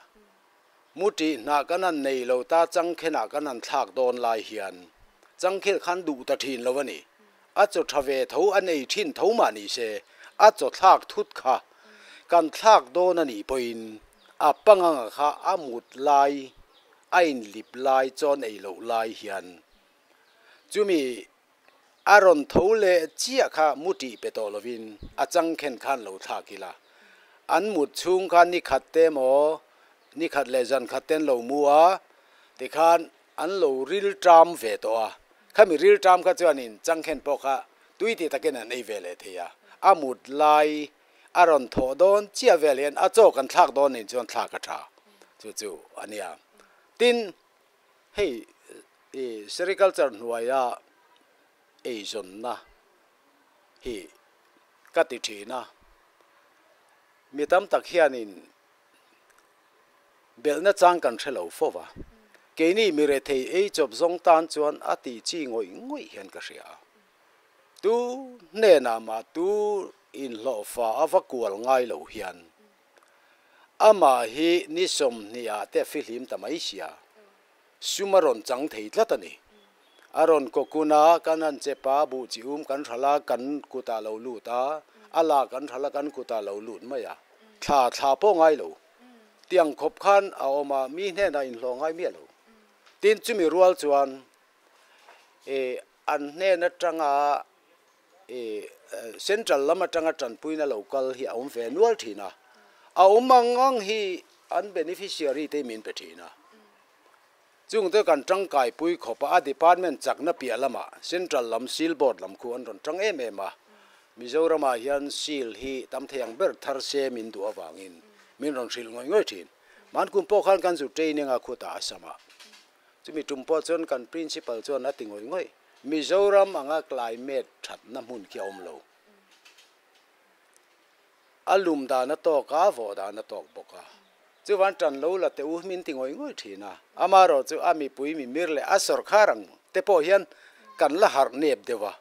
Mu tih hnah kan han nei lo ta changkhenah kan han thlak dawn lai hian changkhel khan duh ta thin lo a ni. A chaw tha ve tho an ei thin tho mah ni se a chaw thlak thut kha kan thlak dawn a nih pawhin a panganga kha a mut lai a inlip lai chawn ei loh lai hian chumi A rawn tho leh chiah kha mu tih pe tawh lovin a changkhen khan lo thlak ila. An mut chhung khan ni khat te maw, ni khat leh zan khat ten lo mu a, tikhan an lo ril ṭam ve tawh a. Khami ril ṭam kha chuanin changkhen pawh kha tui ti takin an ei ve leh thei a. A mut lai a rawn thawh dawn chiah vel hian a chaw kan thlak dawn nen chuan thlak a ṭha. Chu chu a nia. Tin, Hei i sericulture hnuaia eizawnna hi ka ti thin a, mi tam tak hianin belhna chang kan hre lo fo va, keini mi rethei ei chawp zawng tan chuan a tih chi ngawih ngawih hian ka hria a, tu hnenah mah tu inhlawhfa a va kual ngai lo hian Amah hi ni sawmhnih ah te fihlim ta mai sia, sum a rawn chang thei tlat a ni. A rawn kawkun a, kan han chep a, buh chi um kan hralh a, kan kutah lo lut a, a la kan hralh a, kan kutah lo lut mai a. Thla thla pawh ngai lo. Tiang khawp khan a awm a, mi hnenah inhlawh ngai miah lo. Tin, chumi rual chuan e an hnen atanga I central lam atanga tanpuina lo kal hi a awm ve nual thin a, a awm ang ang hi an beneficiary te min pe thin a. Chung te kan tangkai pui khawpa a department chakna piah lamah central lam seal board lam khu an rawn tang em em a. Mizoramah hian seal hi tam thei ang ber thar se min duh avangin min rawn hrilh ngawih ngawih thin. Mankum pawh khan kan zu training a khutah a sam a. Chumi tum pawh chuan kan principal chuan a ti ngawih ngawih, Mizoram anga climate thatna hmun khi a awm lo. A lum dan a tawk a, vawh dan a tawk bawk a. Chuvan tan lo la teh u min ti ngawih ngawih thin a. Amaherawh chu a mipui mimir leh a sawrkhar ang te pawh hian kan la harh nep deuh a.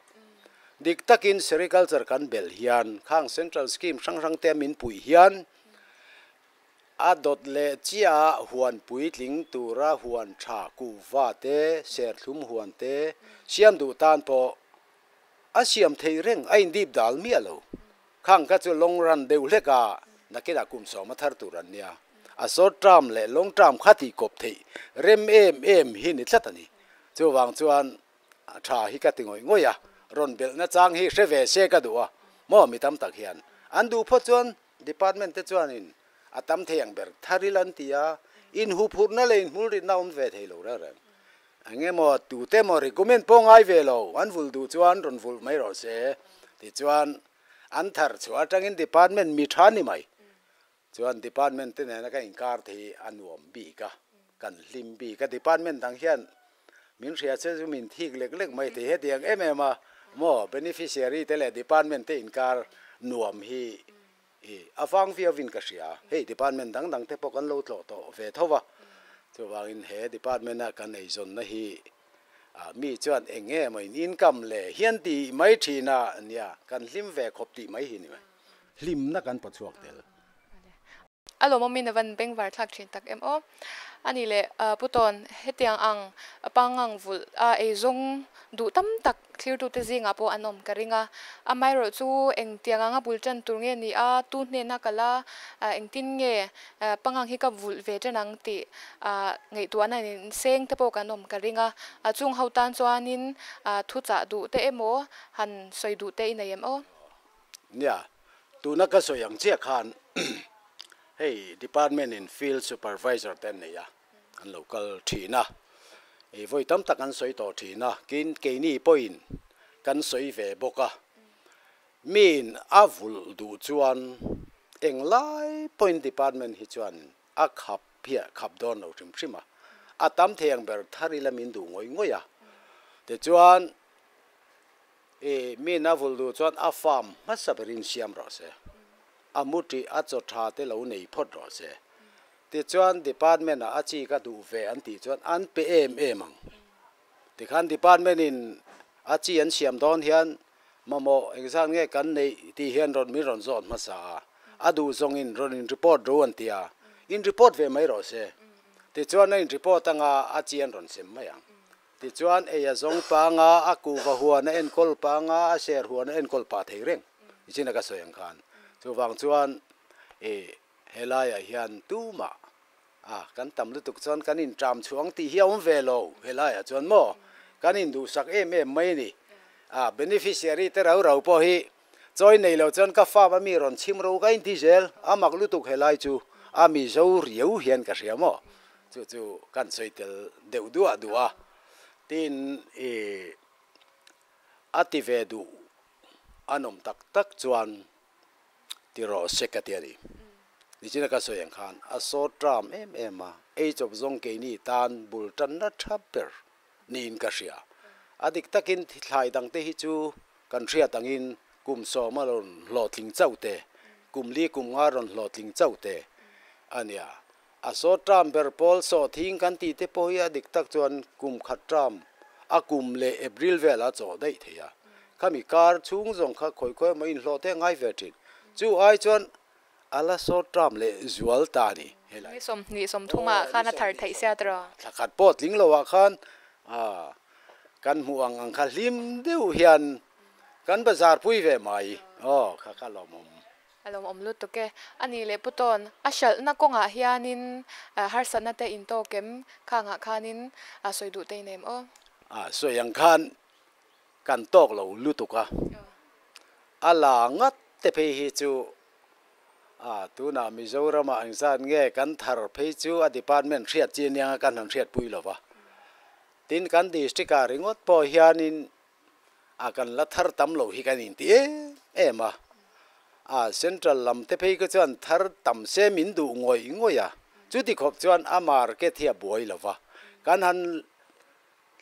Dik takin sericulture kan belh hian khang central scheme hrang hrang te min puih hian a dawt leh chiah ah huan puitling tura huan tha kuhva te, serthlum huan te siam duh tan pawh a siam theih reng a indip dal miah lo. Khang kha chu long run deuh hlek a, nakinah kum sawm a thar tur an nia. A short term leh long term kha tih kawp theih rem em em hi ni tlat a ni. Chuvang chuan a tha hi ka ti ngawih ngawih a, rawn belhna chang hi hre ve se ka duh a, maw mi tam tak hian an duh phawt chuan Department te chuanin a tam thei ang ber tharil an ti a, inhuphurhna leh inhmulritna a awm ve thei lo reng reng. Eng emaw tute emaw recommend pawh ngai ve lo, an vulh duh chuan rawn vulh mai rawh se. Tichuan an thar chhuah atangin department mi tha ni mai. Chuan department te nena ka inkar te hi a nuam bik a, kan hlim bik a. Department dang hian min hria che chu min thik lek lek mai thei hetiang em em a maw beneficiary te leh department te inkar nuam hi i a vang viau in ka hria hei department dang dang te pawh kan lo tlawh tawh ve tho va chuvangin he department a kan eizawnna hi ah mi chuan eng nge maw in income le hian tih mai thin a nia kan hlim ve khawp tih mai hi ni mai hlimna kan pawchhuak tel. A lawmawmin a van bengvar thlak thin tak em aw. A nih leh Pu Tawn, hetiang ang pangang vulh a eizawng duh tam tak thlirtute zingah pawh an awm ka ring a. Amaherawh chu engtiang anga bul tan tur nge ni a, tu hnena kal a, engtin nge pangang hi ka vulh ve tan ang tih ngaihtuahna in seng te pawh kan awm ka ring a. Chung ho tan chuanin thuchah duh te emaw han sawi duh te i nei em aw? Nia, tuna ka sawi ang chiah khan hei department in field supervisor te an nei a, an lo kal thin a, ih vawi tam tak an sawi tawh thin a, kin keini pawhin kan sawi ve bawk a, miin a vulh duh chuan englai pawhin department hi chuan a khap phiah khap dawn lo hrim hrim a, a tam thei ang ber thar ila min duh ngawih ngawih a, tichuan. I mi na vul duh chuan a farm hmasa berin siam rawh se. A mu tih a chaw tha te lo nei phawt rawh se. Tichuan department ah a chi ka duh ve an tih chuan an pe em em ang. Tikhan department in a chi an siam dawn hian mamawh engzat nge kan neih tih hian rawn min rawn zawt hmasa a. A duh zawng in rawn in report ro an ti a. In report ve mai rawh se. Tichuan a in report anga a chi an rawn sem mai ang. Tichuan, ei a zawng panga, a kuhva huan a enkawl panga, a ser huan a enkawl pah thei reng nichin a ka sawi ang khan. Chuvang chuan i helaiah hian tumah a kan tam lutuk chuan kan inṭam chhuang tih hi a awm ve lo helaiah chuan maw kan induhsak em em mai a ni. A beneficiary te rau rau pawh hi chawi nei lo chuan ka farm a mi rawn chhim ro ka inti zel, a mak lutuk helai chu a mizo riau hian ka hria maw. Chu chu kan sawi tel deuh duah duah a, tin i a ti ve duh an awm tak tak chuan ti rawh se ka ti a ni. Nichina ka sawi ang khan a sawt ram em em a, ei chawp zawng keini tan bul tanna tha ber niin ka hria. A dik takin thlai dangte hi chu kan hriat angin kum sawma rawn hlawhtling chauh te, kum li kum nga rawn hlawhtling chauh te a nia. A saw term ber pawl saw thing kan tih te pawh hi a dik tak chuan kum khat term a kum leh April velah a chawh daih thei a. Khami kar chhung zawng kha khawi khawi emaw inhlawh te a ngai ve thin. Chu ai chuan a la saw term leh zual ta a ni helai. Ni 20 30 ah khan a thar theih sia tawh. Thla khat pawh tling lo ah khan kan hmuh ang ang kha hlim deuh hian kan bazar pui ve mai. Aw kha kha lawmawm. A lo awm lutuk e. A nih leh Pu Tawn, a hralhna kawngah hianin harsatna te in tawk em? Khangah khanin sawi duh te in em aw? A sawi ang khan kan tawk lo lutuk a, a la ngat te phei hi chu a tunah Mizoramah engzat nge kan thar phei chu a department hriat chi aniang a kan han hriatpui lo va. Tin kan district ah ringawt pawh hianin a kan la thar tam lo hi kan inti em em a. A central lam te phei kha chuan thar tam se min duh ngawih ngawih a. Chuti khawp chuan a market hi a buai lo va. Kan han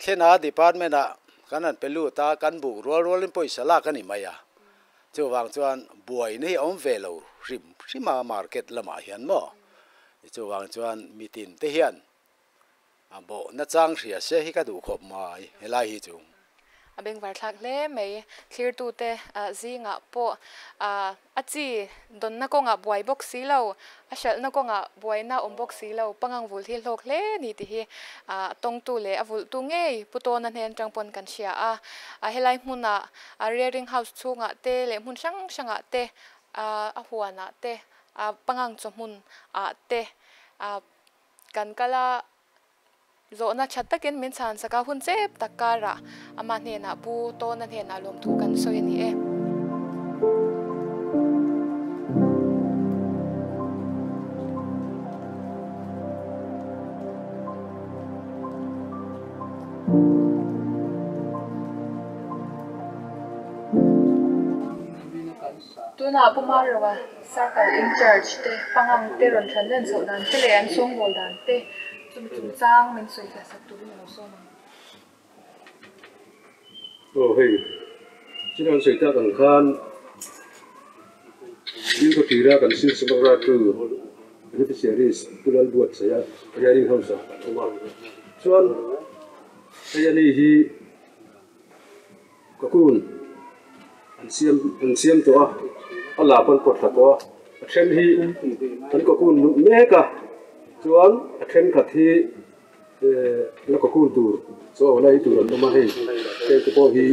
thlen a department ah kan han pe lut a, kan buk rual rualin pawisa lak a ni mai a. Chuvang chuan buaina hi a awm ve lo hrim hrim a market lamah hian maw. Chuvang chuan mitin te hian A bawh nachang hria se hi ka duh khawp mai helai hi chu. A bengvar thlak hle mai. Thlirtute zingah pawh a chi dawnna kawngah buai bawk si lo, a hralhna kawngah buaina awm bawk si lo, pangang vul hi hlawk hle ni tih hi tawngtu leh a vulhtu ngei Pu Tawna hnen atang pawn kan hria a. Helai hmunah rearing house chhungah te leh hmun hrang hrangah te, a huanah te, pangang chawhmun ah te Kan kal a, zawhna tha takin min chhan sak a, hun chep tak karah ama hnenah Pu Tawna hnenah lawmthu kan sawi a ni e. Tunah Pu Maroa Circle in charge te pangang te rawn than len chhoh dan te leh an sawngbawl dan te chumi chungchang min sawi fiah sak turin a lo sawm ang. Aw hei, china an sawi tak ang khan Bill ka tira kan sil samagra tu beneficiaries Pu Lalbuatsaia rearing house ah an awm a, chuan hei ani hi Cocoon an siam an siam tawh a, a lap an pawt thla tawh a, a then hi an cocoon luh mek a, chuan a thenkhat hi eh la cocoon tur chaw la ei tur an awm a hei heng te pawh hi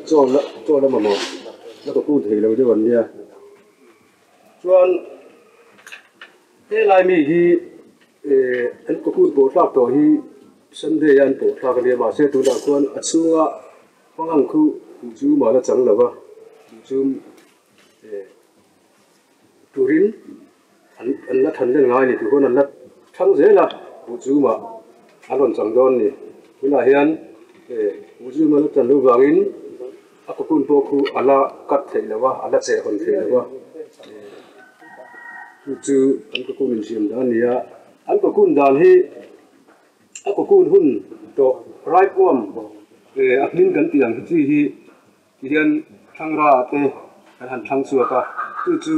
chaw la chaw la mamawh la cocoon thei lo deuh an nia. Chuan helai mi hi eh an cocoon pawh thlak tawh hi Sunday a an pawh thlak a nia mahse tunah khuan a chhunga hmangang khu duh chu mah la chang lo va duh chu eh turin an an la than len ngai a ni tih khuan an la thlang zel a buh chu mah an rawn chang dawn a ni tunah hian eh buh chu mah la chan loh vangin a cocoon pawh khu a la cut theih lo a a la cheh hawn theih lo a eh chu chu an cocoon insiam dan a ni a an cocoon dan hi. A cocoon hun tawh raipuam a hming kan tih ang hi chi hi ti hian thlangra te kan han thlang chhuak a, chu chu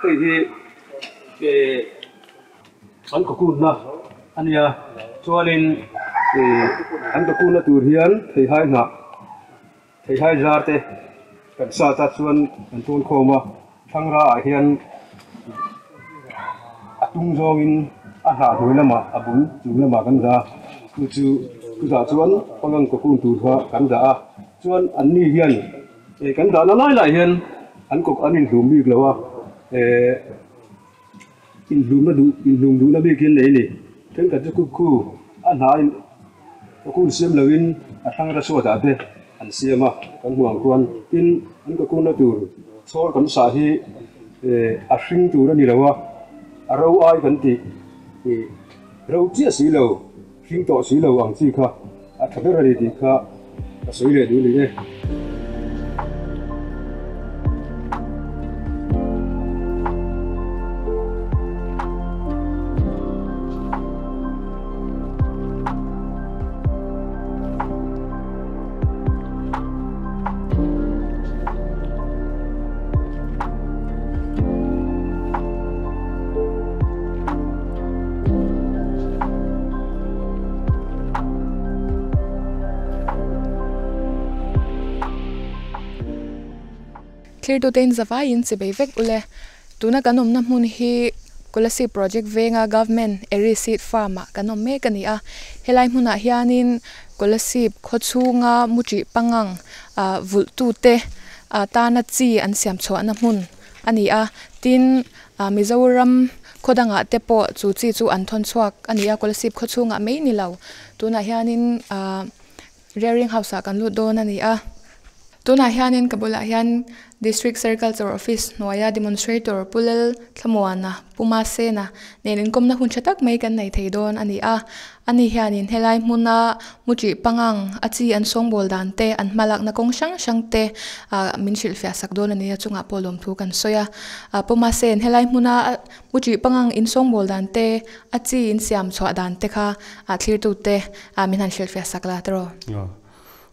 hei hi eh an cocoon na a nia chuanin eh an cocoon na tur hian theihai hnah theihai zar te kan sat a chuan an tawn khawm a. Thlangra ah hian a tung zawngin a hnah hnuai lamah a bul chung lamah kan dah a, chu chu chutah chuan pangang cocoon tur kha kan dah a, chuan an ni hian eh kan dahna lai lai hian an kawk an inhlum bik lo a, eh inhlumna duh inhlum duhna bik hi an nei a ni. Thenkhat chu kukhu a hnah in cocoon siam loin a thlangra chhuat ah te an siam a, kan hmuh ang khuan tin an cocoon na tur chhawr kan sah hi a hring tur a ni lo a, a ro ai kan tih ih ro chiah si lo, hring tawh si lo ang chi kha a tha ber a ni tih kha ka sawi leh duh a ni e. Thirtute in zavaiin chibei vek ule. Tuna kan awmna hmun hi Kolasib Project venga Government Eri Seed Farm ah kan awm mek a ni a. Helai hmunah hianin Kolasib khaw chhunga muṭih pangang ah vulhtute ah tana chi an siam chhuahna hmun a ni a. Tin, ah Mizoram khaw dangah te pawh chu chi chu an thawn chhuak a ni a, Kolasib khaw chhungah mai ni lo. Tunah hianin ah rearing house ah kan lut dawn a ni a. Tunah hianin ka bulah hian District Sericulture Office hnuaia Demonstrator Pu Lal Thlamuana, Pu Masena nen inkawmna hun tha tak mai kan nei thei dawn a ni a. Ani hianin helai hmuna muṭih pangang a chi an sawngbawl dan te, an hmalakna kawng hrang hrang te min hrilhfiah sak dawn a ni a, chungah pawh lawmthu kan sawi a. Pu Masen, helai hmuna muṭih pangang in sawngbawl dan te, a chi in siam chhuah dan te kha thlirtute min han hrilhfiah sak la tiraw?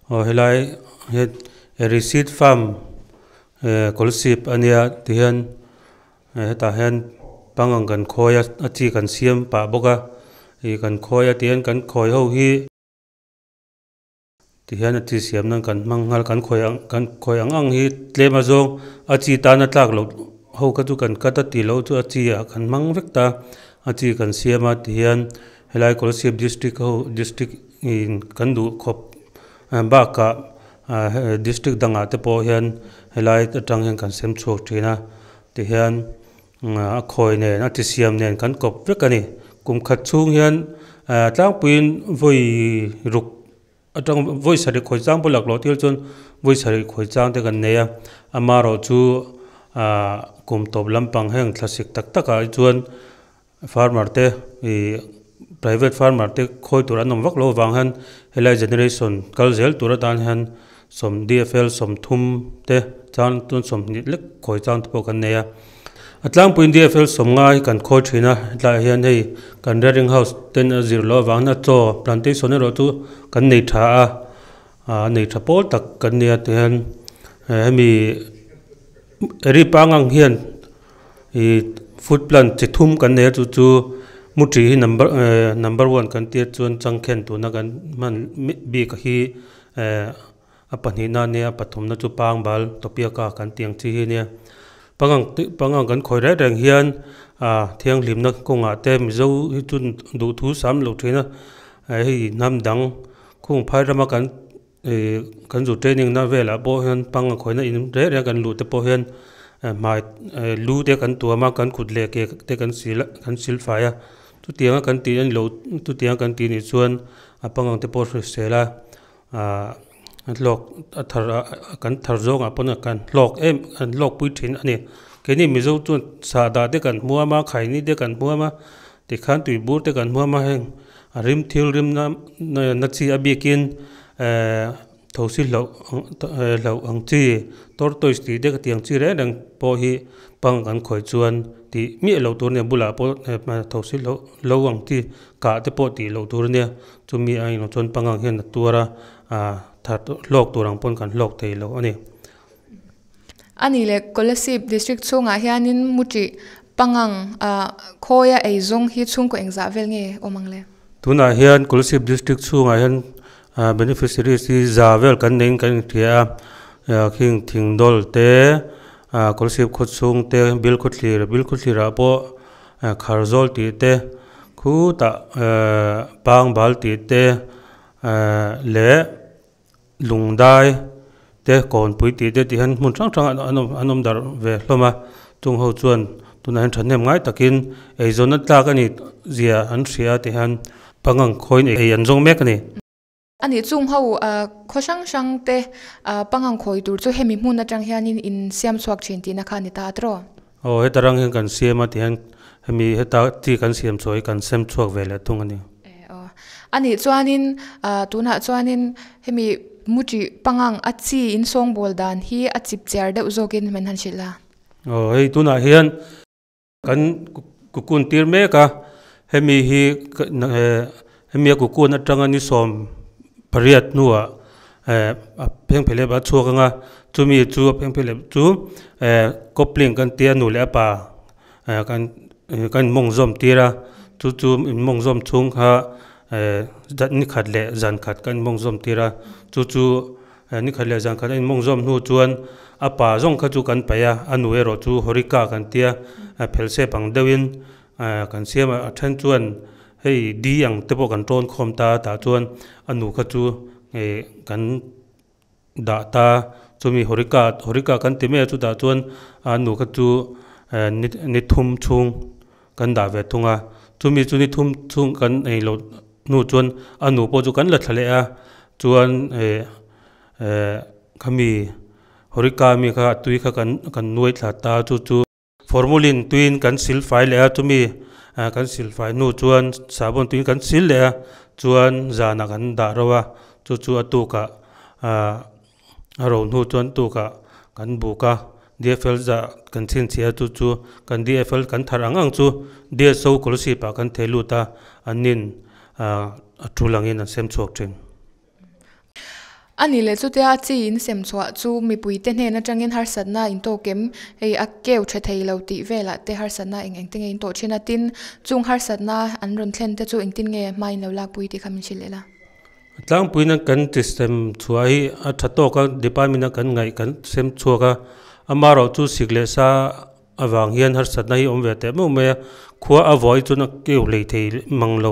Aw helai hi receipt farm Kawlsip a nia tihian hetah hian pangang kan khawi a a chi kan siam pah bawk a ih kan khawi a tihian kan khawi ho hi tihian a chi siam nan kan hmang nghal kan khawi ang kan khawi ang ang hi tlem a zawng a chi tana tlak loh ho kha chu kan cut a tih loh chu a chi ah kan hmang vek ta a chi kan siam a tihian helai Kawlsip district ho district in kan duh khawp bakah District dangah te pawh hian helai atang hian kan sem chhuak thin a, tihian a khawi nen a tisiam nen kan kawp vek a ni. Kum khat chhung hian tlangpuiin vawi ruk atang vawi sarih khawi chang pawh laklawh tir chuan vawi sarih khawi chang te kan nei a, amaherawhchu kum tawp lampang heng thlasik tak takah hi chuan Farmer te ih private farmer te khawi tur an awm vak lo avang hian helai generation kal zel tur atan hian sawm DFL sawmthum te chang tun sawmhnih lek khawi chang te pawh kan nei a. A tlangpuiin DFL sawmnga hi kan khawi thin a, hetlaiah hian hei kan rearing house ten a zir loh avangin a chaw plantation erawh chu kan nei tha a, a nei tha pawl tak kan nia tihian hemi eri pangang hian Ih food plant chi thum kan nei a chu chu mutri hi number eh number one kan tia chuan changkhen tuna kan hman bik hi eh a pahnihna a nia pathumna chu pangbal topiaka kan tih ang chi hi a nia pangang pangang kan khawi reng reng hian ah thianghlimna kawngah te mizo hi chu duhthu sam lo thin a hei hnam dang khung phai rama kan Ih kan zu training na velah pawh hian pang a khawihna in reng reng kan luh te pawh hian hmai lu te kan tuam a kan kut leh ke te kan sil a kan sil fai a chutianga kan tih a ni lo chutianga kan tih nih chuan a pangang te pawh hrisel a ah hlawk a thar a kan thar zawngah pawn kan hlawk em kan hlawk pui thin a ni keini mizo chuan sahdah te kan hmuam a khaini te kan hmuam a tikhan tuibur te kan hmuam a heng A rim thil rim na na chi a bikin thosi hlauh hlauh ang chi tortoise tih te ka tih ang chi reng reng pawh hi pang kan khawih chuan tih miah loh tur a nia bulah pawh thosi hlauh lo ang chi kah te pawh tih loh tur a nia chumi a inawh chuan pangang hian a tuar a thar hlawk tur ang pawn kan hlawk thei lo a ni. A nih leh Kolasib District chhungah hianin Muṭih Pangang ah khawia ei zawng hi chhungkaw engzah vel nge awm ang le? Tunah hian Kolasib District chhungah hian beneficiaries hi za vel kan neiin kan inhria a, khing Thingdawl te, Kolasib khawchhung te, Bilkhawthlir, Bilkhawthlirah pawh Kharzawl tih te, khutah Pangbal tih te leh Lungdai te kawnpui tih te tih hian hmun hrang hrang ah an awm an awm darh ve hlawm a chung ho chuan tunah hian thahnem ngai takin eizawnna tlak a nih zia an hria tih hian pangang khawiin ei an zawng mek a ni. A nih chung ho khaw hrang hrang te pangang khawi tur chu hemi hmun atang hianin in siam chhuak thin tihna kha a ni ta a tiraw? Aw heta rang hian kan siam a tih hian hemi heta chi kan siam chhuah hi kan sem chhuak ve leh thung a ni. Aw a nih chuanin tunah chuanin hemi muṭih pangang a chi in sawngbawl dan hi a chip chiar deuh zawkin min han hrilh a. Aw hei tunah hian kan kukun tir mek a, hemi hi hemi a kukun atanga ni sawm pariat hnuah a phengphelep a chhuak ang a, chumi chu a phengphelep chu coupling kan tia nu leh a pa kan kan mawng zawm tir a, chu chu in mawng zawm chhung kha ni khat leh zan khat kan mawng zawm tir a, chu chu ni khat leh zan khat a in mawng zawm hnu chuan a pa zawng kha chu kan paih a, a nu erawh chu horika kan tia phel sep ang deuhin kan siam a, a then chuan hei di ang te pawh kan tawn khawm ta a tah chuan a nu kha chu kan dah ta chumi horika horika kan ti mai a chutah chuan a nu kha chu ni ni thum chhung kan dah ve thung a chumi chu ni thum chhung kan ei loh hnu chuan a nu pawh chu kan la thla leh a chuan khami. Horika mi kha a tui kha kan kan nuai thla ta chu chu formalin tuiin kan sil fai leh a chumi kan sil fai hnu chuan sahbawn tuiin kan sil leh a chuan zanah kan dah ro a chu chu a tukah ahh a ro hnu chuan tukah kan buk a D_F_L zah kan chhinchhiah a chu chu kan D_F_L kan thar ang ang chu D_S_O Kolasib ah kan thei lut a an nin ahh a tul angin an sem chhuak thin. A nih leh chutia a chi in sem chhuah chu mipuite hnen atangin harsatna in tawk em? Hei a keu tha thei lo tih velah te harsatna eng eng te nge in tawh thin a, tin chung harsatna an rawn thlen te chu engtin nge hma in lo lakpui tih kha min hrilh leh la. Tlangpuiin kan ti sem chhuah hi a tha tawk a, department a kan ngaih kan sem chhuak a, amaherawhchu sik leh sa avang hian harsatna hi awm ve teh meuh mai a, khua a vawi chuan a keu hlei thei mang lo,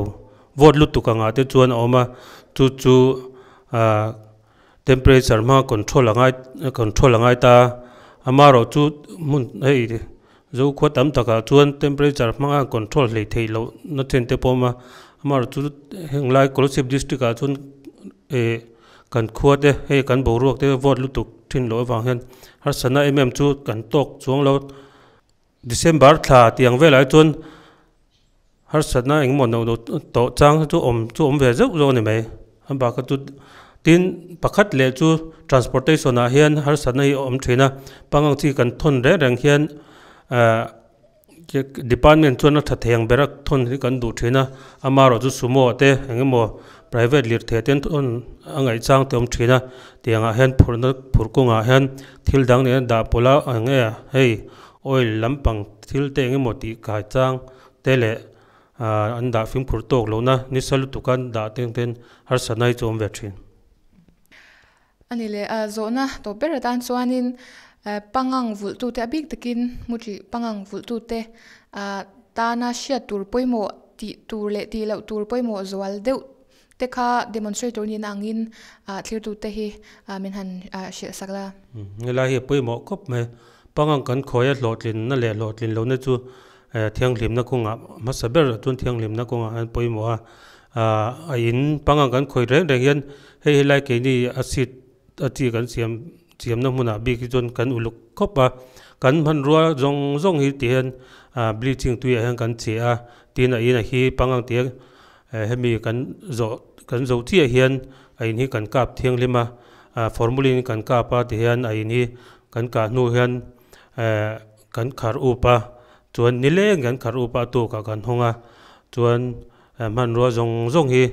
vote lutuk angah te chuan a awm a, chu chu ahh temperature hma control a ngai control a ngai ta a, amaherawhchu hmun hei Zokhua tam takah chuan temperature hmanga control hlei theih loh na chen te pawh a awm a, amaherawhchu heng lai Kolasib district ah chuan eh kan khua te hei kan boruak te vote lutuk thin loh avang hian harsatna em em chu kan tawk chuang lo. December thla tiang velah hi chuan harsatna engemaw no no tawh chang chu awm chu awm ve zeuh zawk a ni mai. A bakah chu tin pakhat leh chu transportation ah hian harsatna hi a awm thin a, pangang chi kan thawn reng reng hian ah Department chuan a tha thei ang ber a thawn hi kan duh thin a, amaherawh chu sumo te eng emaw private lirthei te thawn a ngaihchang te awm thin a, tiangah hian phurhna phurh kawngah hian thil dang nen a dah pawlh a eng nge hei oil lampang thil te eng emaw tih kai chang te leh ah an dah fimkhur tawk lohna nisa lutuk a dah te ang ten harsatna hi chu awm ve thin. A ni leh a, zawhna tawp ber atan chuanin pangang vulhtute a bik takin hmuṭih pangang vulhtute tana hriat tur pawimawh tih tur leh tih loh tur pawimawh zual deuh te kha demonstrator nihna angin thlirtute hi min han hrilh sak la. Helai hi a pawimawh khawp mai. Pangang kan khawi a hlawhtlinna leh hlawhtlin lohna chu thianghlimna kawngah hmasa ber chuan thianghlimna kawngah hian pawimawh a. A in pangang kan khawi reng reng hian hei helai keini a seat a chi kan siam siamna hmunah bik hi chuan kan uluk khawp a. Kan hmanrua zawng zawng hi ti hian bleaching tuiah hian kan cheh a, tin a in a hi pangang tih a hemi kan zawh kan zo chiah hian a in hi kan kap thianghlim a, formalin kan kap a ti hian a in hi kan kah hnu hian kan khar up a, chuan nileng kan khar up a a tukah kan hawng a, chuan hmanrua zawng zawng hi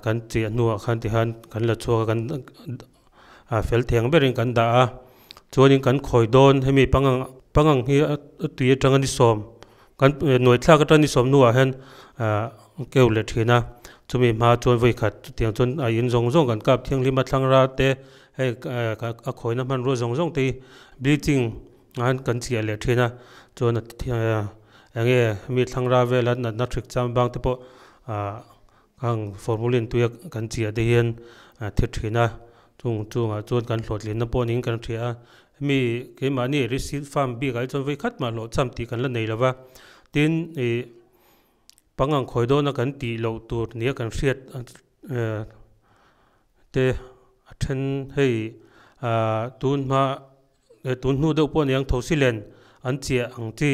kan chiah hnuah khan tikhan kan la chhuak a kan fel thei ang berin kan dah a, chuanin kan khawi dawn hemi pangang pangang hi a tui atanga ni sawm kan nuai thlak atanga ni sawm hnuah hian keu leh thin a, chumi hma chuan vawi khat chutiang chuan a in zawng zawng kan kap thianghlim a thlang ra te hei a khawina hmanrua zawng zawng te hi bleaching an kan chiah leh thin a, chuan eng nge mi thlang ra vela natna hrik chang bang te pawh ah khang formalin tuia kan chiah te hian a thi thin a, chung chungah chuan kan hlawhtlinna pawh niin kan hria a, mi keimahni receipt farm bikah hi chuan vawi khat mah hlawhchham tih kan la nei lo va, tin ih pangang khawi dawna kan tih loh tur nia kan hriat te a then hei ah tun hma tun hnu deuh pawh aniang Thosilen an chiah ang chi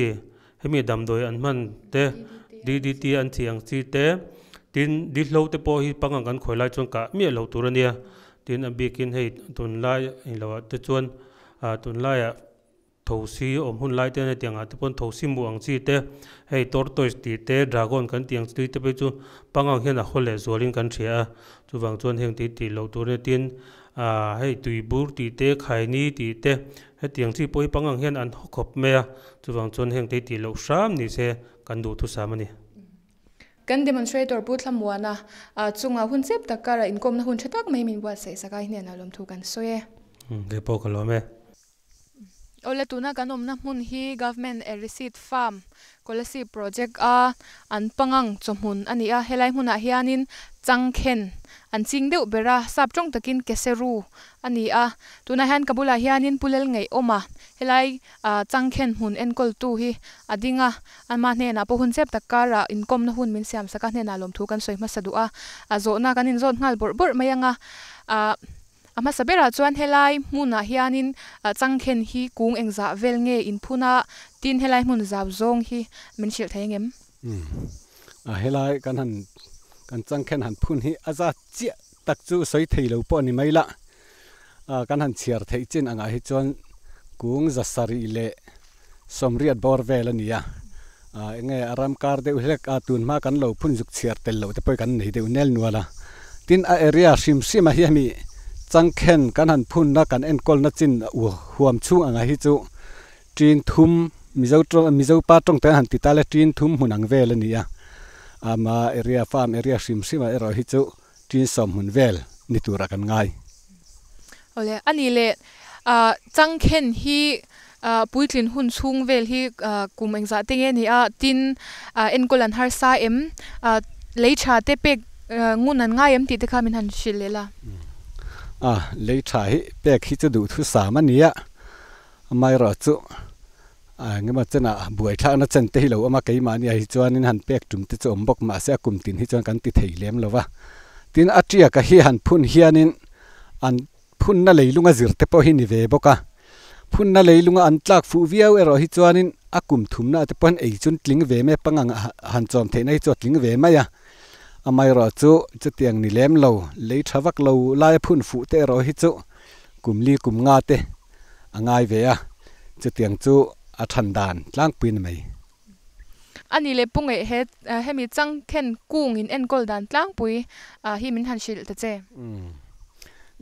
hemi damdawi an hman te D_D_T an chiah ang chi te tin dihlo te pawh hi pangang kan khawi lai chuan kah miah lo tur a nia tin a bikin hei tunlai englo ah te chuan ah tunlaiah Thosi awm hun lai te hetiang ah te pawn thosi hmuh ang chi te, hei tortoise tih te, dragon kan tih ang chi te phei chu pangang hian a haw leh zualin kan hria a, chuvang chuan heng tih tih loh tur ania tin ah hei tuibur tih te, khaini tih te hetiang chi pawh hi pangang hian an haw khawp mai a, chuvang chuan heng tih tih loh hram ni se kan duhthusam a ni. Kan demonstrator Pu Thlamuana chunga hun chep tak kara inkawmna hun tha tak mai min buatsaih sak a, i hnenah lawmthu kan sawi e. Kei pawh ka lawm e. Awle tuna kan awmna hmun hi Government Receipt Farm Kolasib Project a an pangang chawhmun a ni a, helai hmunah hianin changkhen an ching deuh ber a, sap tawng takin keseru a ni a, tunah hian ka bulah hianin Pu Lel Ngeih awm a, helai changkhen hmun enkawltu hi a ding a, ama hnenah pawh hun chep tak karah inkawmna hun min siam sak a, hnenah lawmthu kan sawi hmasa duh a, a zawhna kan inzawt nghal bawrh bawrh mai ang a, ah. A hmasa berah chuan helai hmunah hianin changkhen hi kung engzah vel nge inphun a, tin helai hmun zau zawng hi min hrilh thei angem? A helai kan han kan changkhen han phun hi a zat chiah tak chu sawi thei lo pawh a ni mai la. Kan han chhiar theih chin angah hi chuan kung za sarih leh sawmriat bawr vel a ni a. Enge a ram kar deuh hlek a tun hma kan lo phun zuk chhiar tel loh te pawh kan nei deuh nel nual a. Tin a area hrim hrim a hi hemi changkhen kan han phunna kan enkawlna chin huam chhung angah hi chu Tin thum, Mizo tawng, Mizo pa tawng te han ti ta le, tin thum hmun ang vel a ni a. Ama area, farm area hrim hrim ah erawh hi chu tin sawm hmun vel ni turah kan ngai. Awle, a nih leh changkhen hi puitlin hun chhung vel hi kum engzah te nge ni a, tin enkawl an harsa em, lei tha te pek ngun an ngai em tih te kha min han hrilh leh la. A, lei tha hi pek hi chu duhthusam a ni a. Amaherawh chu engemaw chenah buaithlakna chen te hi lo awm a, keimahni ah hi chuanin han pek tum te chu awm bawk mahse a kum tin hi chuan kan ti thei lem lo va. Tin, a tiaka hi han phun hianin an phunna leilunga zir te pawh hi ni ve bawk a. Phunna leilunga an tlak fuh viau erawh hi chuanin a kum thumna te pawh hian ei chun tling ve mai a, pangang han chawm theihna hi chu a tling ve mai a. Amaherawh chu chutiang ni lem lo, lei tha vak lo laia phun fuh te erawh hi chu kum li kum nga te a ngai ve a, chutiang chu a than dan tlangpui a ni mai. A nih leh Pungeih he hemi changkhen kung in enkawl dan tlangpui hi min han hrilh ta che. Umm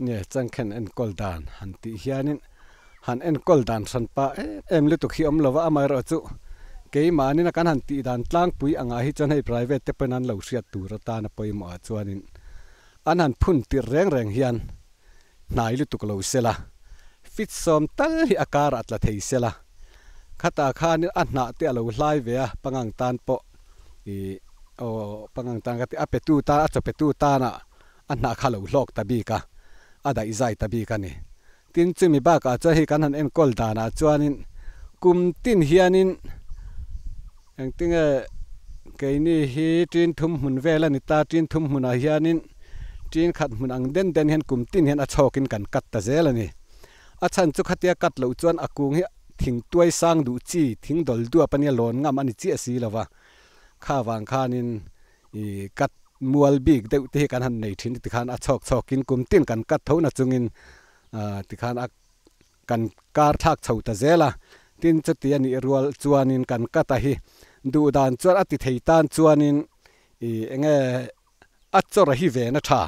nge changkhen enkawl dan han tih hianin han enkawl dan hran pah em em lutuk hi awm lova, amaherawh chu keimahnin a kan han tih dan tlangpui angah hi chuan hei private te pawhin an lo hriat tur atan a pawimawh ah chuanin an han phun tirh reng reng hian hnai lutuk lo sela, fit sawm tal hi a karah tla thei sela, khatah khanin a hnah te a lo hlai ve a, pangang tan pawh ih aw pangang tan ka ti a petu tan a chaw petu tanah a hnah kha a lo hlawk ta bik a, a daih zai ta bik a ni. Tin chumi bakah chuan hei kan han enkawl danah chuanin kum tin hianin engtinge keini hi tin thum hmun vel a ni ta, tin thum hmunah hianin tin khat hmun ang den den hian kum tin hian a chhawkin kan cut ta zel a ni. A chhan chu khatia cut loh chuan a kung hi thing tuai sang duh chi, thing dawl duap a nia lawn ngam a ni chiah si lo va, kha vang khanin I cut mual bik deuh te hi kan han nei thin tikhan a chhawk chhawkin kum tin kan cut tho na chungin tikhan a kan kar thlak chho ta zel a, tin chuti a nih rual chuanin kan cut a hi duh dan chuan a ti thei tan chuanin i enge a chawr hi ven a tha,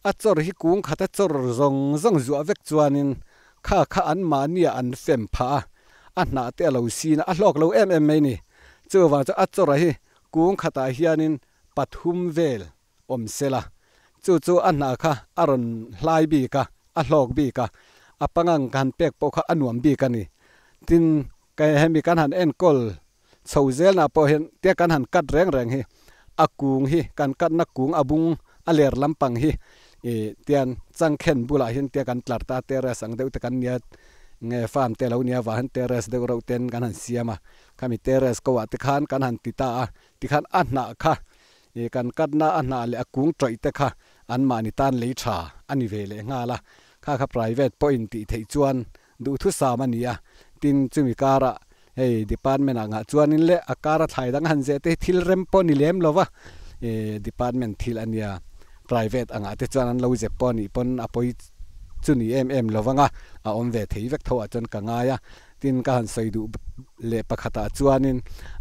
a chawr hi kung khat a chawr zawng zawng zuah vek chuanin kha kha an mahnia an fem phah a, a hnah te a lo sin a, a hlawk lo em em mai ni, chuvang chuan a chawr a hi Kung khatah hianin pathum vel awm sela, chu chu a hna kha a rawn hlai bik a, a hlawk bik a, a pangang ka han pek pawh kha a nuam bik a ni. Tin, hemi kan han enkawl chho zelna pawh hian tia kan han cut reng reng hi, a kung hi kan cut-na kung a bung a ler lampang hi ih tian changkhen bulah hian tia kan tlar ta terrace ang deuh te kan nia nge farm te lo nia vang hian terrace deuh reuh ten kan han siam a. Khami terrace ko ah te khan kan han ti ta a, tikhan a hnah kha ih kan katna a hnah leh a kung tawih te kha anmahni tan lei tha a ni ve leh nghal a, kha kha private pawhin tih theih chuan duhthusam a ni a, tin chumi karah hei department ah ngah chuanin leh a kara thlai dang han zeh te hi thil rem pawh ni lem lo va, ih department thil a nia private angah te chuan an lo zep pawh a nih pawn a pawi chu ni em em lo vang a, a awm ve thei vek tho ah chuan ka ngai a. Tin ka han sawi duh leh pakhatah chuanin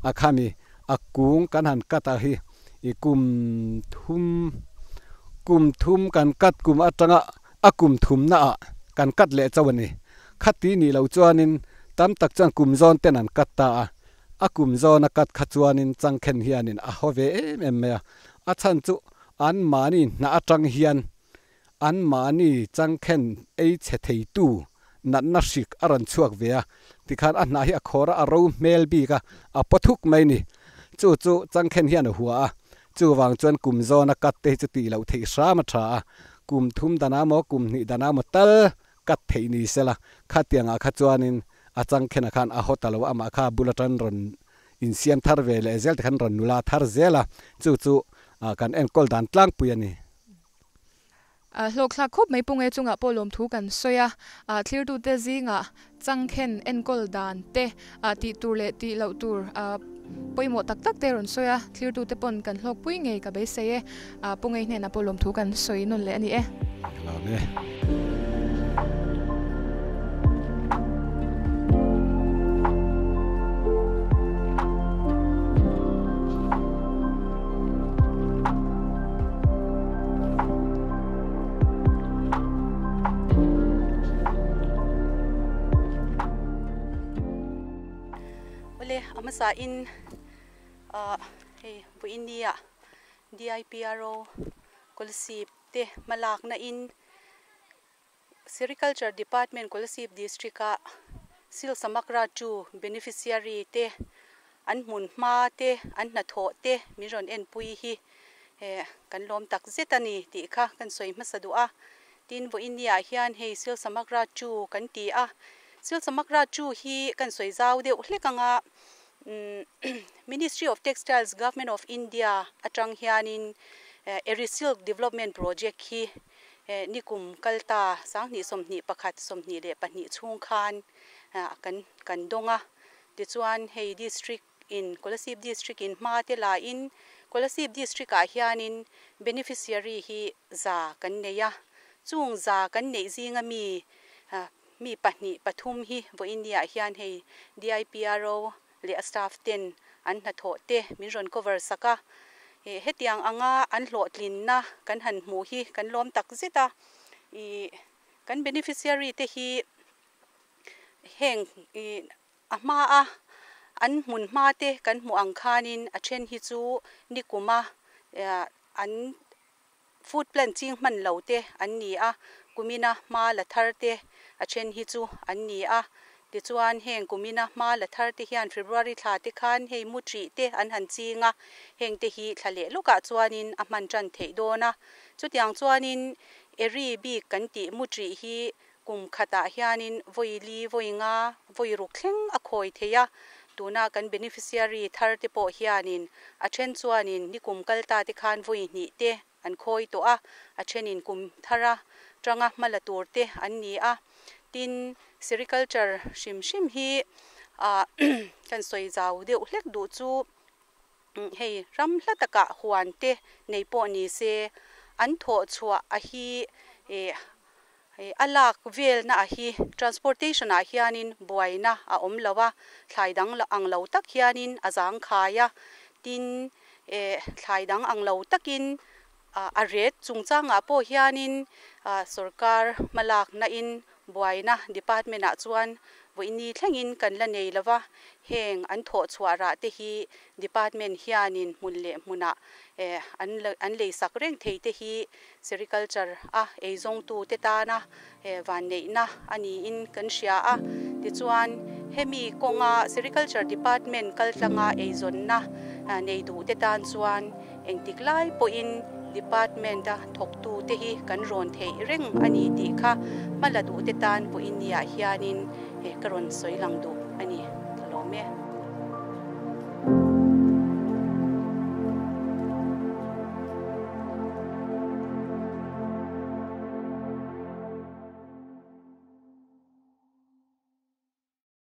a khami a kung kan han cut a hi i kum thum kum thum kan cut kum atanga a kum thumna ah kan cut leh chauh a ni. Khati nih loh chuanin tam tak chuan kum zawn ten an cut ta a, a kum zawn a cut kha chuanin changkhen hianin a haw ve em em mai a, a chhan chu anmahni hna atang hian Anmahni changkhen ei chhe theitu natna hrik a rawn chhuak ve a, tikhan a hnah hi a khawr a, a ro hmel bik a, a paw thuk mai ni. Chu chu changkhen hian a hua a, chuvang chuan kum zawna cut te hi chu tih loh theih hram a tha a, kum thum danah maw kum hnih danah maw tal cut theih ni sela, khatiangah kha chuanin a changkhenah khan a haw ta lo a, amah kha bul atan rawn insiam thar ve leh zel tikhan rawn nula thar zel a, chu chu kan enkawl dan tlangpui a ni. Hlawkthlak khawp mai Punge chungah pawh lawmthu kan sawi a, thlirtute zingah changkhen enkawl dan te tih tur leh tih loh tur pawimawh tak tak te rawn sawi a, thlirtute pawn kan hlawkpui ngei ka beisei e. Punge hnenah pawh lawmthu kan sawi nawn leh a ni e. Lawm e. Awle a hmasa in hei Buinia DIPRO Kolasib te hmalakna in Sericulture Department Kolasib District a Sil Samagra chu beneficiary te an hmun hma te an hnathawh te min rawn enpui hi kan lawm tak zet a ni tih kha kan sawi hmasa duh a. Tin, vawiinniah hian hei Sil Samagra chu kan ti a. Sil Samagra chu hi kan sawi zau deuh hlek anga Ministry of Textiles Government of India atang hianin Eri Silk Development Project hi nikum kalta 2021 22 chhung khan kan dawng a. Tichuan hei district in Kolasib district in hma te la in Kolasib district ah hianin beneficiary hi za kan nei a. Chung za kan neih zinga mi mi pahnih pathum hi vawiinniah hian hei DIPRO leh a staff ten an hnathawh te min rawn cover sak a. Hetiang anga an hlawhtlinna kan han hmuh hi kan lawm tak zet a. Kan beneficiary te hi heng a hma a an hmun hma te kan hmuh ang khanin a then hi chu nikuma an food plan ching hman lo te an ni a, kumina hma la thar te a then hi chu an ni a. Tichuan heng kumina hma la thar te hian February thla te khan hei mu ṭih te an han ching a, heng te hi thla leh lawkah chuanin a hman ṭan theih dawn a. Chutiang chuanin eri bik kan tih mu ṭih hi kum khatah hianin vawi li, vawi nga, vawi ruk thleng a khawi thei a. Tuna kan beneficiary thar te pawh hianin a then chuanin nikum kal ta te khan vawi hnih te an khawi tawh a, a thenin kum thara tanga hma la tur te an ni a. Tin, sericulture hrim hrim hi kan sawi zau deuh hlek duh chu hei ram hla takah huan te nei pawh ni se an thawh chhuah a hi a lak velna a hi transportation ah hianin buaina a awm lo a, thlai dang ang lo tak hianin a zang khai a. Tin, thlai dang ang lo takin a ret chungchangah pawh hianin sorkar hmalakna in buaina department ah chuan vawiini thlengin kan la nei lova, heng an thawh chhuah rah te hi department hianin hmun leh hmunah an leisak reng thei te hi sericulture a eizawngtu te tana vanneihna a niin kan hria a. Tichuan hemi kawnga sericulture department kaltlanga eizawnna nei duh te tan chuan engtik lai pawhin department a thawktu te hi kan rawn theih reng a ni tih kha hma la duh te tan vawiinniah hianin ka rawn sawi lang duh a ni.